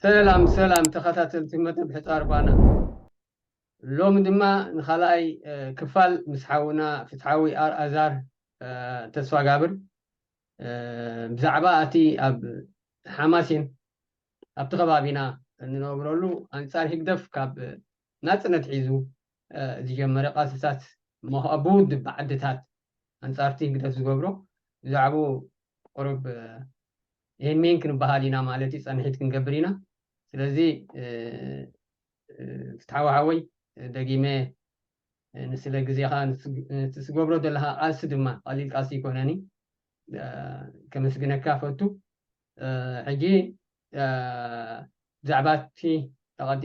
ሰላም ሰላም ተኸታተልቲ መደብ ሕጻር ባና። ሎሚ ድማ ንኻልኣይ ክፋል ምስ ሓውና ፍትሓዊ ኣርኣዛር ተስፋጋብር ብዛዕባ እቲ ኣብ ሓማሴን ኣብቲ ከባቢና እንነብረሉ ኣንጻር ህግደፍ ካብ ናጽነት ሒዙ ዝጀመረ ቃልስታት ኣብ ውድብ ዓድታት ኣንጻርቲ ህግደፍ ዝገብሮ ብዛዕባኡ ቁሩብ ይህን ሜን ክንበሃል ኢና ማለት እዩ፣ ጸንሒት ክንገብር ኢና። ስለዚ ፍትሓዊ ሓወይ ደጊመ ንስለ ግዜኻ ንትትገብሮ ዘለኻ ቃልሲ ድማ ቀሊል ቃልሲ ኣይኮነን እዩ። ከመስግነካ ፈቱ። ሕጂ ብዛዕባ እቲ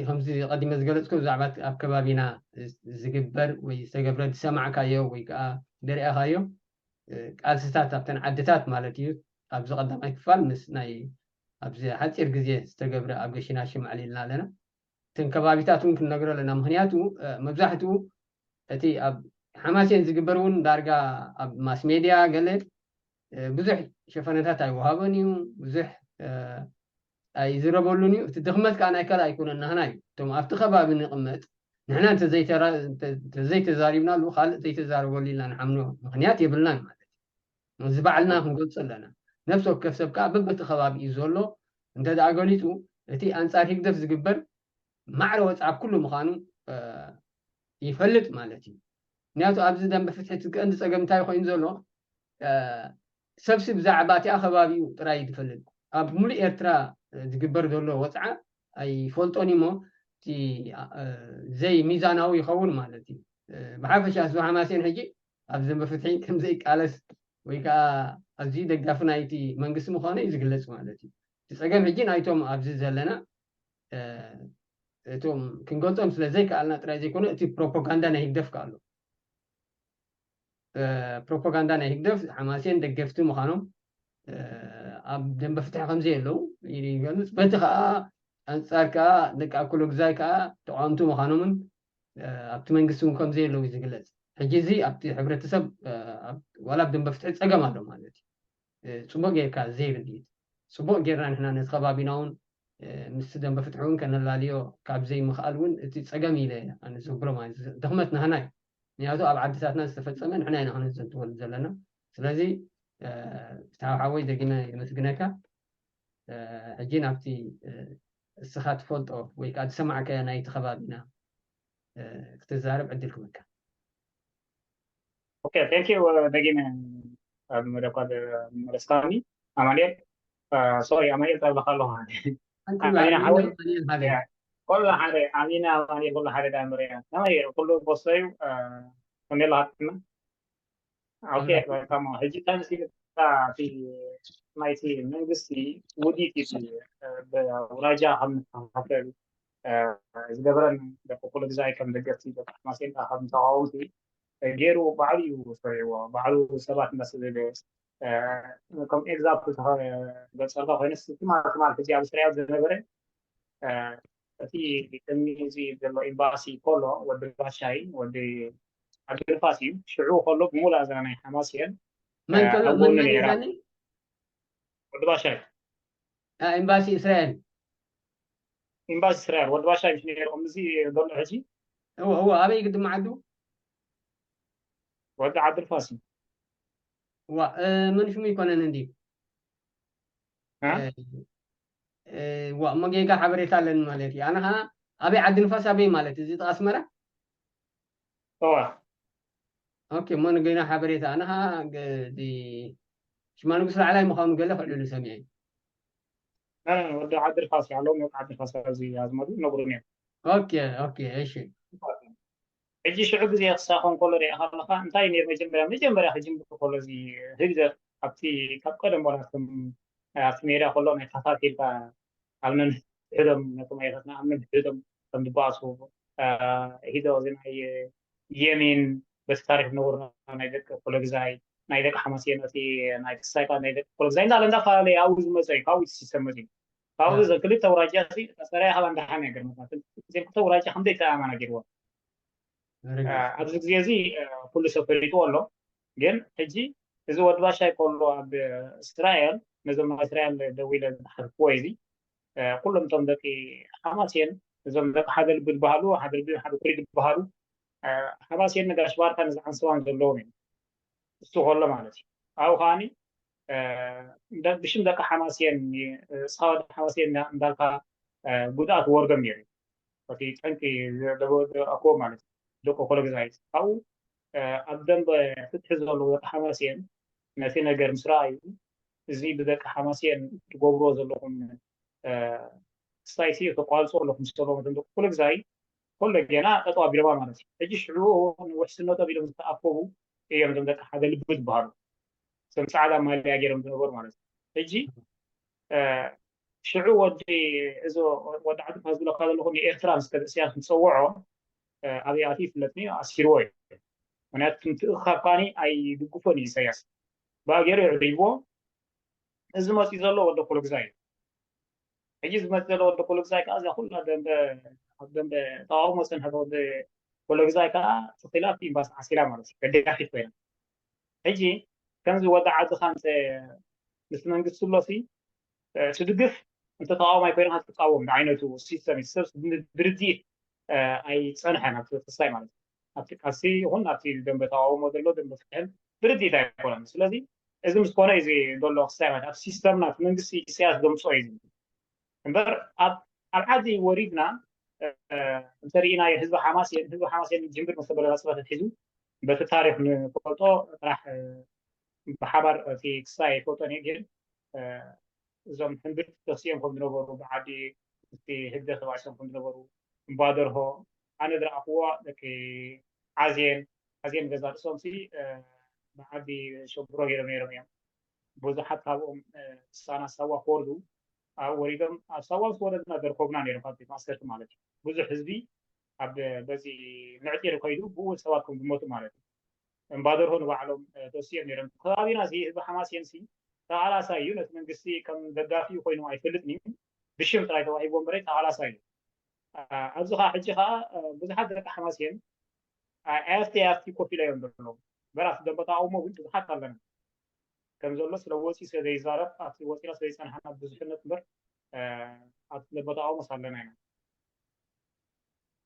ከምዚ ቀዲመ ዝገለፅኩ ብዛዕባ ኣብ ከባቢና ዝግበር ወይ ዝተገብረ ዝሰማዕካዮ ወይ ከዓ ዝረኣኻዮ ቃልስታት ኣብተን ዓድታት ማለት እዩ። ኣብዚ ቀዳማይ ክፋል ምስ ናይ ኣብዚ ሓፂር ግዜ ዝተገብረ ኣብ ገሽናሽም ኣዕሊልና ኣለና። እተን ከባቢታት እውን ክንነግሮ ኣለና። ምክንያቱ መብዛሕትኡ እቲ ኣብ ሓማሴን ዝግበር እውን ዳርጋ ኣብ ማስ ሜድያ ገለ ብዙሕ ሸፈነታት ኣይወሃቦን እዩ፣ ብዙሕ ኣይዝረበሉን እዩ። እቲ ድኽመት ከዓ ናይ ካልእ ኣይኮነን፣ ናህና እዩ። እቶም ኣብቲ ከባቢ ንቕመጥ ንሕና እንተዘይተዛሪብናሉ ካልእ ዘይተዛረበሉ ኢልና ንሓምኖ ምክንያት የብልናን ማለት እዩ። እዚ ባዕልና ክንገልጾ ኣለና። ነፍሲ ወከፍ ሰብ ከዓ በበቲ ከባቢ እዩ ዘሎ። እንተ ደኣ ገሊጹ እቲ ኣንጻር ህግደፍ ዝግበር ማዕረ ወጽዓ ኩሉ ምዃኑ ይፈልጥ ማለት እዩ። ምክንያቱ ኣብዚ ደንበ ፍትሒ እቲ ቀንዲ ጸገም እንታይ ኮይኑ ዘሎ ሰብሲ ብዛዕባ እቲኣ ከባቢኡ ጥራይ ዝፈልጥ ኣብ ሙሉእ ኤርትራ ዝግበር ዘሎ ወጽዓ ኣይፈልጦን እሞ እቲ ዘይ ሚዛናዊ ይኸውን ማለት እዩ። ብሓፈሻ ህዝቢ ሓማሴን ሕጂ ኣብ ደንበ ፍትሒ ከምዘይቃለስ ወይ ከዓ ኣዝዩ ደጋፊ ናይቲ መንግስቲ ምዃኑ እዩ ዝግለጽ ማለት እዩ። እቲ ጸገም ሕጂ ናይቶም ኣብዚ ዘለና እቶም ክንገልጾም ስለ ዘይከኣልና ጥራይ ዘይኮነ እቲ ፕሮፓጋንዳ ናይ ህግደፍ ከኣሎ ፕሮፓጋንዳ ናይ ህግደፍ ሓማሴን ደገፍቲ ምዃኖም ኣብ ደንበ ፍትሒ ከምዘየለዉ ይገልጽ። በቲ ከዓ ኣንጻር ከዓ ደቂ ኣኩሎ ግዛይ ከዓ ተቃወምቲ ምዃኖምን ኣብቲ መንግስቲ እውን ከምዘየለዉ እዩ ዝግለጽ። ሕጂ እዚ ኣብቲ ሕብረተሰብ ዋላ ኣብ ደንበ ፍትሒ ጸገም ኣሎ ማለት እዩ። ጽቡቅ ጌርካ ዘይርድኢት ጽቡቅ ጌርና ንሕና ነቲ ከባቢና እውን ምስ ደንበ ፍትሒ እውን ከነላልዮ ካብ ዘይምኽኣል እውን እቲ ጸገም ኢለ ኣነ ዝገብሮ ማለት እዩ። ድኽመት ናህና እዩ። ምክንያቱ ኣብ ዓድታትና ዝተፈጸመ ንሕና ኢና ከነዘንትወሉ ዘለና። ስለዚ ፍትሓዊ ሓወይ ደጊመ የመስግነካ። ሕጂ ናብቲ እስኻ ትፈልጦ ወይ ከዓ ዝሰማዕካዮ ናይቲ ከባቢና ክትዛረብ ዕድል ክበካ። ኦኬ፣ thank you ደጊመ ኣብ መደብካ መለስካኒ። ኣማኑኤል ሶሪ ኣማኑኤል ተብለካ ኣለኹ። ኣማኑኤል ሓወይ ኩሉ ሓደ ኣማኑኤል ኩሉ ሓደ ዳምርያ ኣማኑኤል ኩሉ ቦሶዩ ከመይ ኣለካ ጥዕና? ኦኬ፣ ሕጂ እንታይ መሲልካ እቲ ናይቲ መንግስቲ ውዲት እቲ ብውራጃ ከም ንከፋፈል ዝገበረን ደቂ ኩሉ ግዛይ ከም ደገፍቲ ደቂ ሓማሴን ከዓ ከም ተቃወምቲ ገይሩ ባዕሉ እዩ ሰሪዕዎ። ባዕሉ ሰባት እንዳሰደደ ከም ኤግዛምፕል ተገልጸልካ ኮይነስ ትማል ትማል ሕጂ ኣብ እስራኤል ዝነበረ እቲ ቅድሚ እዚ ዘሎ ኤምባሲ ከሎ ወዲ ባሻይ ወዲ ዓዲ ንፋስ እዩ። ሽዑ ከሎ ብሙሉእ ኣዘና ናይ ሓማሴን መን ከሎ ኣብ መን ጎኑ መን ነይራ። ኢላኒ? ወዲ ባሻይ ኣ፣ ኤምባሲ እስራኤል። ኤምባሲ እስራኤል ወዲ ባሻይ ምሽ ነይሩ። ከምዚ ዘሎ ሕጂ እወ እወ፣ ኣበይ ግድም ዓዱ? ወዲ ዓዲ ንፋስ እዩ። ዋ እ፣ መን ሽሙ ይኮነን እንዲ እ? እ፣ እ፣ ዋ እሞ ጌጋ ሓበሬታ ኣለኒ ማለት እዩ። ኣነ ኸዓ ኣበይ ዓዲ ንፋስ ኣበይ ማለት እዩ? እዚ ጥቓ ኣስመራ? እወ ኦኬ፣ እሞ ንገና ሓበሬታ ኣነ ኸዓ ግ-፣ ዲ ሽማ ንጉስ ላዕላይ ምዃኑ ገለ ክዕልሉ ሰሚዐ። እ፣ ወዲ ዓዲ ንፋስ እዩ። ኣለዎም ወዲ ዓዲ ንፋስ ኣብዚ ኣዝማዱ ይነግሩኒ እዮም። ኦኬ ኦኬ፣ እሺ። ሕጂ ሽዑ ግዜ ክሳኸን ከሎ ሪኢኻ ኣለኻ እንታይ ነይሩ? መጀመርያ መጀመርያ ክጅምር ከሎ እዚ ህግደፍ ኣብቲ ካብ ቀደም ወላትኩም ኣብቲ ሜዳ ከሎ ናይ ተኸታቲልካ ኣብ ነንሕድሕዶም ነቶም ኣያታትና ኣብ ነንሕድሕዶም ከም ዝበኣሱ እ፣ ሂዶ እዚ ናይ የሚን በቲ ታሪክ ነውርና ናይ ደቂ ኩለግዛይ ናይ ደቂ ሓማሴን እቲ ናይ ክሳይካ ናይ ደቂ ኩለግዛይ እንዳለ እንዳፈላለየ ኣብኡ ዝመፀ እዩ። ካብኡ እቲ ሲስተም መፅኡ ካብኡ እ። እዘን ክልተ ውራጃ እዚ ተሰራይ ካብ እንዳሓን ነገር መታት እዚም ክልተ ውራጃ ከምደይ ተኣማና ገይርዎ ኣብዚ ግዜ እዚ ኩሉ ሰብ ፈሊጥዎ ኣሎ። ግን ሕጂ እዚ ወዲ ባሻይ ከሎ ኣብ እስራኤል ነዞም ናይ እስራኤል ደዊለ ዝሓዝክዎ እዚ ኩሎም እቶም ደቂ ሓማሴን፣ እዞም ደቂ ሓደ ልቢ ዝበሃሉ፣ ሓደ ልቢ ሓደ ኩሪ ዝበሃሉ፣ ሓማሴን ንጋሽ ባርካ ንዝዓንሰዋን ዘለዎም እዮም። እሱ ከሎ ማለት እዩ። ኣብኡ ከዓኒ ብሽም ደቂ ሓማሴን፣ እስኻ ወዲ ሓማሴን እንዳልካ ጉድኣት ወርዶም ነይሩ። እቲ ጠንቂ ኣኮ ማለት እዩ። ደቂ ኮለግዛይ ኣብኡ ኣብ ደንበ ፍትሒ ዘለዉ ደቂ ሓማሴን ነቲ ነገር ምስ ረኣዩ፣ እዚ ብደቂ ሓማሴን ትገብርዎ ዘለኹም ክስታይ ሲ ተቋልጾ ኣለኹም ምስ በሎም፣ እቶም ደቂ ኮለግዛይ ኮለጌና ጠጠው ኣቢሎማ ማለት እዩ። ሕጂ ሽዑ ንውሕስነቶም ኢሎም ዝተኣከቡ እዮም እዞም ደቂ ሓደ ልቢ ዝበሃሉ። እዞም ጻዕዳ ማልያ ገይሮም ዝነበሩ ማለት እዩ። ሕጂ ሽዑ ወዲ እዚ ወዲ ዓዲ ካብ ዝብለካ ዘለኹ ንኤርትራ ምስ ከደ እስያስ ዝጸውዖ ኣብይ ኣትዩ ይፍለጥኒ ኣሲርዎ እዩ። ምክንያቱ ምትእኽኻብ ከዓኒ ኣይድግፎን እዩ ኢሳያስ። ብኣገሩ የዕሪብዎ። እዚ መፂኡ ዘሎ ወዲ ኮለግዛይ እዩ። ሕጂ ዝመፅእ ዘሎ ወዲ ኮለግዛይ ከዓ እዛ ኩላ ደንበ ኣብ ደንበ ተቃውሞ ዝፀንሐት ወዲ ኮለግዛይ ከዓ ተኺላ ኣብቲ ኤምባሲ ዓሲላ ማለት እዩ። ደጋፊት ኮይና ሕጂ ከምዚ ወዲ ዓድኻ እንተ ምስ መንግስቲ ኣሎሲ ትድግፍ እንተ ተቃዋማይ ኮይንካ ትቃወም ንዓይነቱ ሲስተም እዩ። ሰብ ድርጅት ኣይፀንሐን ኣብቲ ክስታይ ማለት እዩ። ኣብቲ ቃልሲ ይኹን ኣብቲ ደንበ ተቃውሞ ዘሎ ደንበ ፍትሕን ድርጅት ኣይኮነን። ስለዚ እዚ ምስ ኮነ እዚ ዘሎ ክስታይ ማለት ኣብ ሲስተምና እቲ መንግስቲ ኢሳያስ ዘምፅኦ እዩ። እምበር ኣብ ዓዲ ወሪድና እንተርኢናዮ ህዝቢ ሓማሴን ህዝቢ ሓማሴን ጅምብር መስተበለላ ፅበት ሒዙ በቲ ታሪክ ንፈልጦ ጥራሕ ብሓባር እቲ ክስታይ ኣይፈልጦን እየ ግን እዞም ሕምብርቲ ተሲኦም ከም ዝነበሩ ብዓዲ እቲ ህግደፍ ተባኢሶም ከም ዝነበሩ እምባደርሆ ኣነ ዝረኣኽዎ ደቂ ዓዜን ዓዜን ገዛ ርእሶም ሲ ብዓዲ ሸብሮ ገይሮም ነይሮም እዮም። ብዙሓት ካብኦም ሳና ሳዋ ክወርዱ ኣብ ወሪዶም ኣብ ሳዋ ምስ ወረድና ደርኮብና ነይሮም ካብ ቤት ማእሰርቲ ማለት እዩ። ብዙሕ ህዝቢ ኣብ በዚ ምዕጢር ከይዱ ብኡ ሰባት ከም ዝሞቱ ማለት እዩ። እምባደርሆ ንባዕሎም ተሲኦም ነይሮም። ከባቢና እዚ ህዝቢ ሓማሴን ሲ ተቓላሳይ እዩ። ነቲ መንግስቲ ከም ደጋፊ ኮይኑ ኣይፈልጥን እዩ። ብሽም ጥራይ ተዋሂብዎ እምበረይ ተቓላሳይ እዩ። ኣብዚ ከዓ ሕጂ ከዓ ብዙሓት ደቂ ሓማሴን ኣብቲ ኣብቲ ኮፍ ኢለ እዮም ዘለዉ። በራስ ደንበ ተቃውሞ እውን ብዙሓት ኣለና ከም ዘሎ ስለ ወፂ ስለ ዘይዛረብ ኣብቲ ወፂና ስለ ዘይፀናሕና ብዙሕነት እምበር ኣብቲ ደንበ ተቃውሞስ ኣለና ኢና።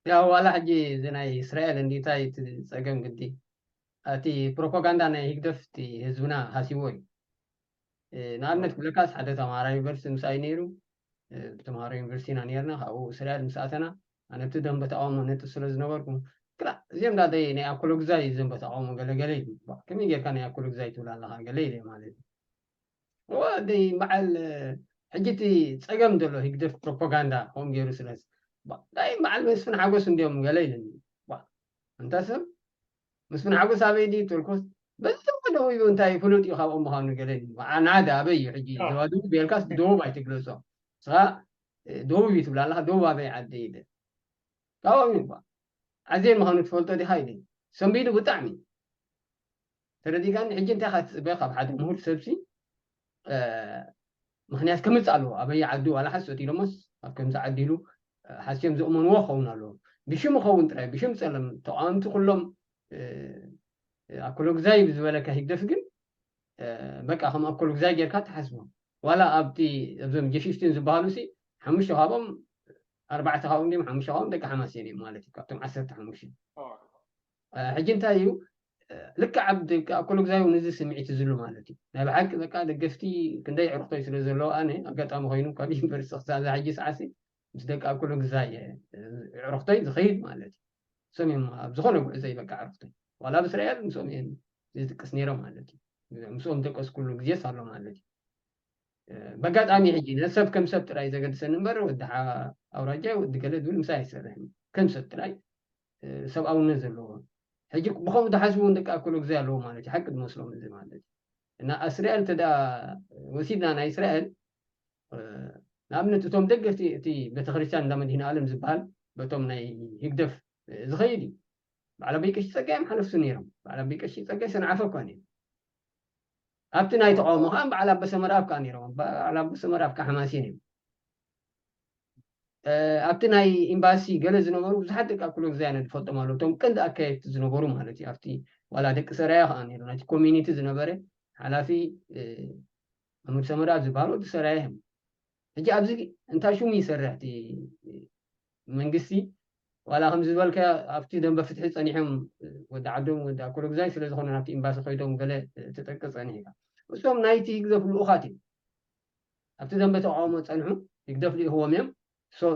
ያው ዋላ ሕጂ እዚ ናይ እስራኤል እንዲታይ እቲ ፀገም ግዲ እቲ ፕሮፓጋንዳ ናይ ህግደፍ እቲ ህዝብና ሃሲዎ እዩ። ንኣብነት ክብለካስ ሓደ ተምሃራይ ዩኒቨርሲቲ ምሳይ ነይሩ። ተምሃሮ ዩኒቨርሲቲና ነርና ካብኡ እስራኤል ምስ ኣተና ኣነ እቲ ደንበ ተቃውሞ ነጥፍ ስለ ዝነበርኩ ክላ እዚኦም ዳደይ ናይ ኣኮሎግዛይ ዘንበ ተቃውሞ ገለገለ ይብል። ከመይ ጌርካ ናይ ኣኮሎግዛይ ትብል ኣለካ ገለ ኢለ ማለት እዩ። ወደይ በዓል ሕጂ እቲ ፀገም ዘሎ ህግደፍ ፕሮፓጋንዳ ከምኡ ገይሩ ስለ ዳይ በዓል መስፍን ሓጎስ እንዲዮም ገለ ኢለኒ። እንተ ሰብ ምስፍን ሓጎስ ኣበይ ድዩ ተልኩስ በዚ ደዊቡ እንታይ ፍሉጥ እዩ ካብኦም ምዃኑ ገለ ናዳ ኣበይ እዩ ሕጂ ዘባድቡ ቤልካስ ደቡብ ኣይትግለጾ ስኻ ደቡብ እዩ ትብላ ኣለካ ደቡብ ኣበይ ዓዲ ኢለ ካብኦም እዩ ዓዜ ምዃኑ ትፈልጦ ዲኻ ኢለ ሰንቢዱ ብጣዕሚ ተረዲጋኒ ሕጂ እንታይ ካ ትፅበ ካብ ሓደ ምሁር ሰብሲ ምክንያት ከምፅእ ኣለዎ ኣበይ ዓዱ ዋላ ሓሶት ኢሎሞስ ኣብ ከምዚ ዓዲ ኢሉ ሓስዮም ዝእመንዎ ክኸውን ኣለዎ ብሽም ኸውን ጥራይ ብሽም ፀለም ተቃወምቲ ኩሎም ኣኮሎግዛይ ብዝበለካ ህግደፍ ግን በቃ ከም ኣኮሎግዛይ ጌርካ ትሓስቦ ዋላ ኣብቲ እዞም ጀሽሽትን ዝበሃሉ ሲ ሓሙሽተ ካብኦም ኣርባዕተ ካብኦም ድም ሓሙሽተ ካብኦም ደቂ ሓማሴን እዮም ማለት እዩ ካብቶም ዓሰርተ ሓሙሽተ ሕጂ እንታይ እዩ ልክዕ ኣብ ኣኮሎግዛይ እውን እዚ ስምዒት ዝሉ ማለት እዩ ናይ ብሓቂ በቃ ደገፍቲ ክንደይ ዕርክቶይ ስለ ዘለዎ ኣነ ኣጋጣሚ ኮይኑ ካብ ዩኒቨርሲቲ ክሳብ ዝሓጂ ሰዓሲ ምስ ደቂ ኣኮሎግዛይ ዕርክቶይ ዝኸይድ ማለት እዩ እሶም እዮም ኣብ ዝኾነ ጉዕዞ ይበቃ ዕርክቶይ ዋላ ብእስራኤል ምስኦም እየን ዝጥቀስ ነይሮም ማለት እዩ ምስኦም ዝጠቀስኩሉ ግዜስ ኣሎ ማለት እዩ በጋጣሚ ሕጂ ነሰብ ከም ሰብ ጥራይ ዘገድሰኒ እምበር ወዲ ኣውራጃ ወዲ ገለ ዝብል ምሳይ ኣይሰርሕን ከም ሰብ ጥራይ ሰብኣውነት ዘለዎ ሕጂ ብኸምኡ ዝሓስቡ እውን ደቂ ኣኮሎግዛይ ኣለዎ ማለት እዩ ሓቂ ዝመስሎም እዚ ማለት እዩ እና እስራኤል እንተ ወሲድና ናይ እስራኤል ንኣብነት እቶም ደገፍቲ እቲ ቤተክርስትያን እንዳ መድህን ኣለም ዝበሃል በቶም ናይ ህግደፍ ዝኸይድ እዩ በዓል ኣበይ ቀሺ ፀጋይ እዮም ሓለፍቱ ነይሮም በዓል ኣበይ ቀሺ ፀጋይ ሰንዓፈ እኳ ነይሩ ኣብቲ ናይ ተቃውሞ ከዓ በዓል ኣበሰ መርኣብ ከዓ ነይሮም በዓል ኣበሰ መርኣብ ከዓ ሓማሴን እዮም ኣብቲ ናይ ኤምባሲ ገለ ዝነበሩ ብዙሓት ደቂ ኣኩሎ ግዛይ ኣነ ዝፈልጦም ኣለዉ እቶም ቀንዲ ኣካየድቲ ዝነበሩ ማለት እዩ ኣብቲ ዋላ ደቂ ሰራያ ከዓ ነይሩ ናቲ ኮሚኒቲ ዝነበረ ሓላፊ ኣመድ ሰመዳ ዝበሃል ወዲ ሰራያ እዮም ሕጂ ኣብዚ እንታይ ሽሙ ይሰርሕ እቲ መንግስቲ? ዋላ ከምዚ ዝበልካ ኣብቲ ደንበ ፍትሒ ጸኒሖም ወዲ ዓዶም ወዲ ኣኮሎግዛይ ስለ ዝኾነ ናብቲ ኤምባሲ ከይዶም ገለ ትጠቅስ ጸኒሕካ። እሶም ናይቲ ህግደፍ ልኡኻት እዮም። ኣብቲ ደንበ ተቃውሞ ጸንሑ፣ ህግደፍ ልኢኽዎም እዮም።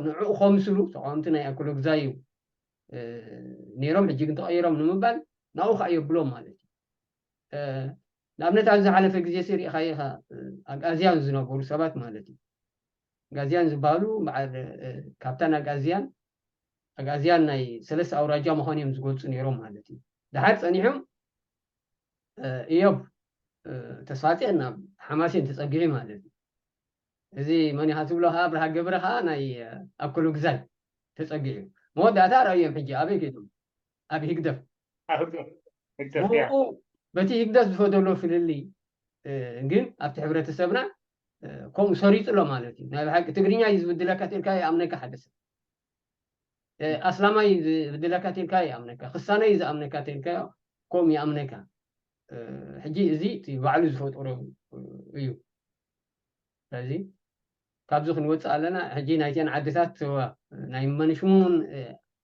ንዕኡ ከምስሉ ተቃወምቲ ናይ ኣኮሎግዛይ እዩ ነይሮም፣ ሕጂ ግን ተቐይሮም ንምባል ናብኡ ከዓ የብሎም ማለት እዩ። ንኣብነት ኣብ ዝሓለፈ ግዜ ሲ ርኢኻዮ ኢኻ፣ ኣግኣዝያን ዝነበሩ ሰባት ማለት እዩ። ኣግኣዝያን ዝበሃሉ በዓል ካፕታን ኣግኣዝያን ኣግኣዝያን ናይ ሰለስተ ኣውራጃ ምዃን እዮም ዝገልፁ ነይሮም ማለት እዩ። ድሓር ፀኒሖም እዮብ ተስፋፅዮን ናብ ሓማሴን ተፀጊዑ ማለት እዩ። እዚ መን ኢኻ ትብሎ ከዓ ኣብርሃ ገብረ ከዓ ናይ ኣኮሎግዛይ ተፀጊዑ። መወዳእታ ረእዮም ሕጂ ኣበይ ከይዶም? ኣብ ህግደፍ። ብኡ በቲ ህግደፍ ዝፈደሎ ፍልልይ ግን ኣብቲ ሕብረተሰብና ከምኡ ሰሪፁ ኣሎ ማለት እዩ። ናይ ብሓቂ ትግርኛ እዩ ዝብድለካ ተልካ ይኣምነካ ሓደ ሰብ ኣስላማይ ዝብድለካ ተልካ ይኣምነካ፣ ክስታናይ ዝኣምነካ ተልካ ከም ይኣምነካ። ሕጂ እዚ እቲ ባዕሉ ዝፈጠሮ እዩ። ስለዚ ካብዚ ክንወፅእ ኣለና። ሕጂ ናይተን ዓድታት ናይ መንሽሙን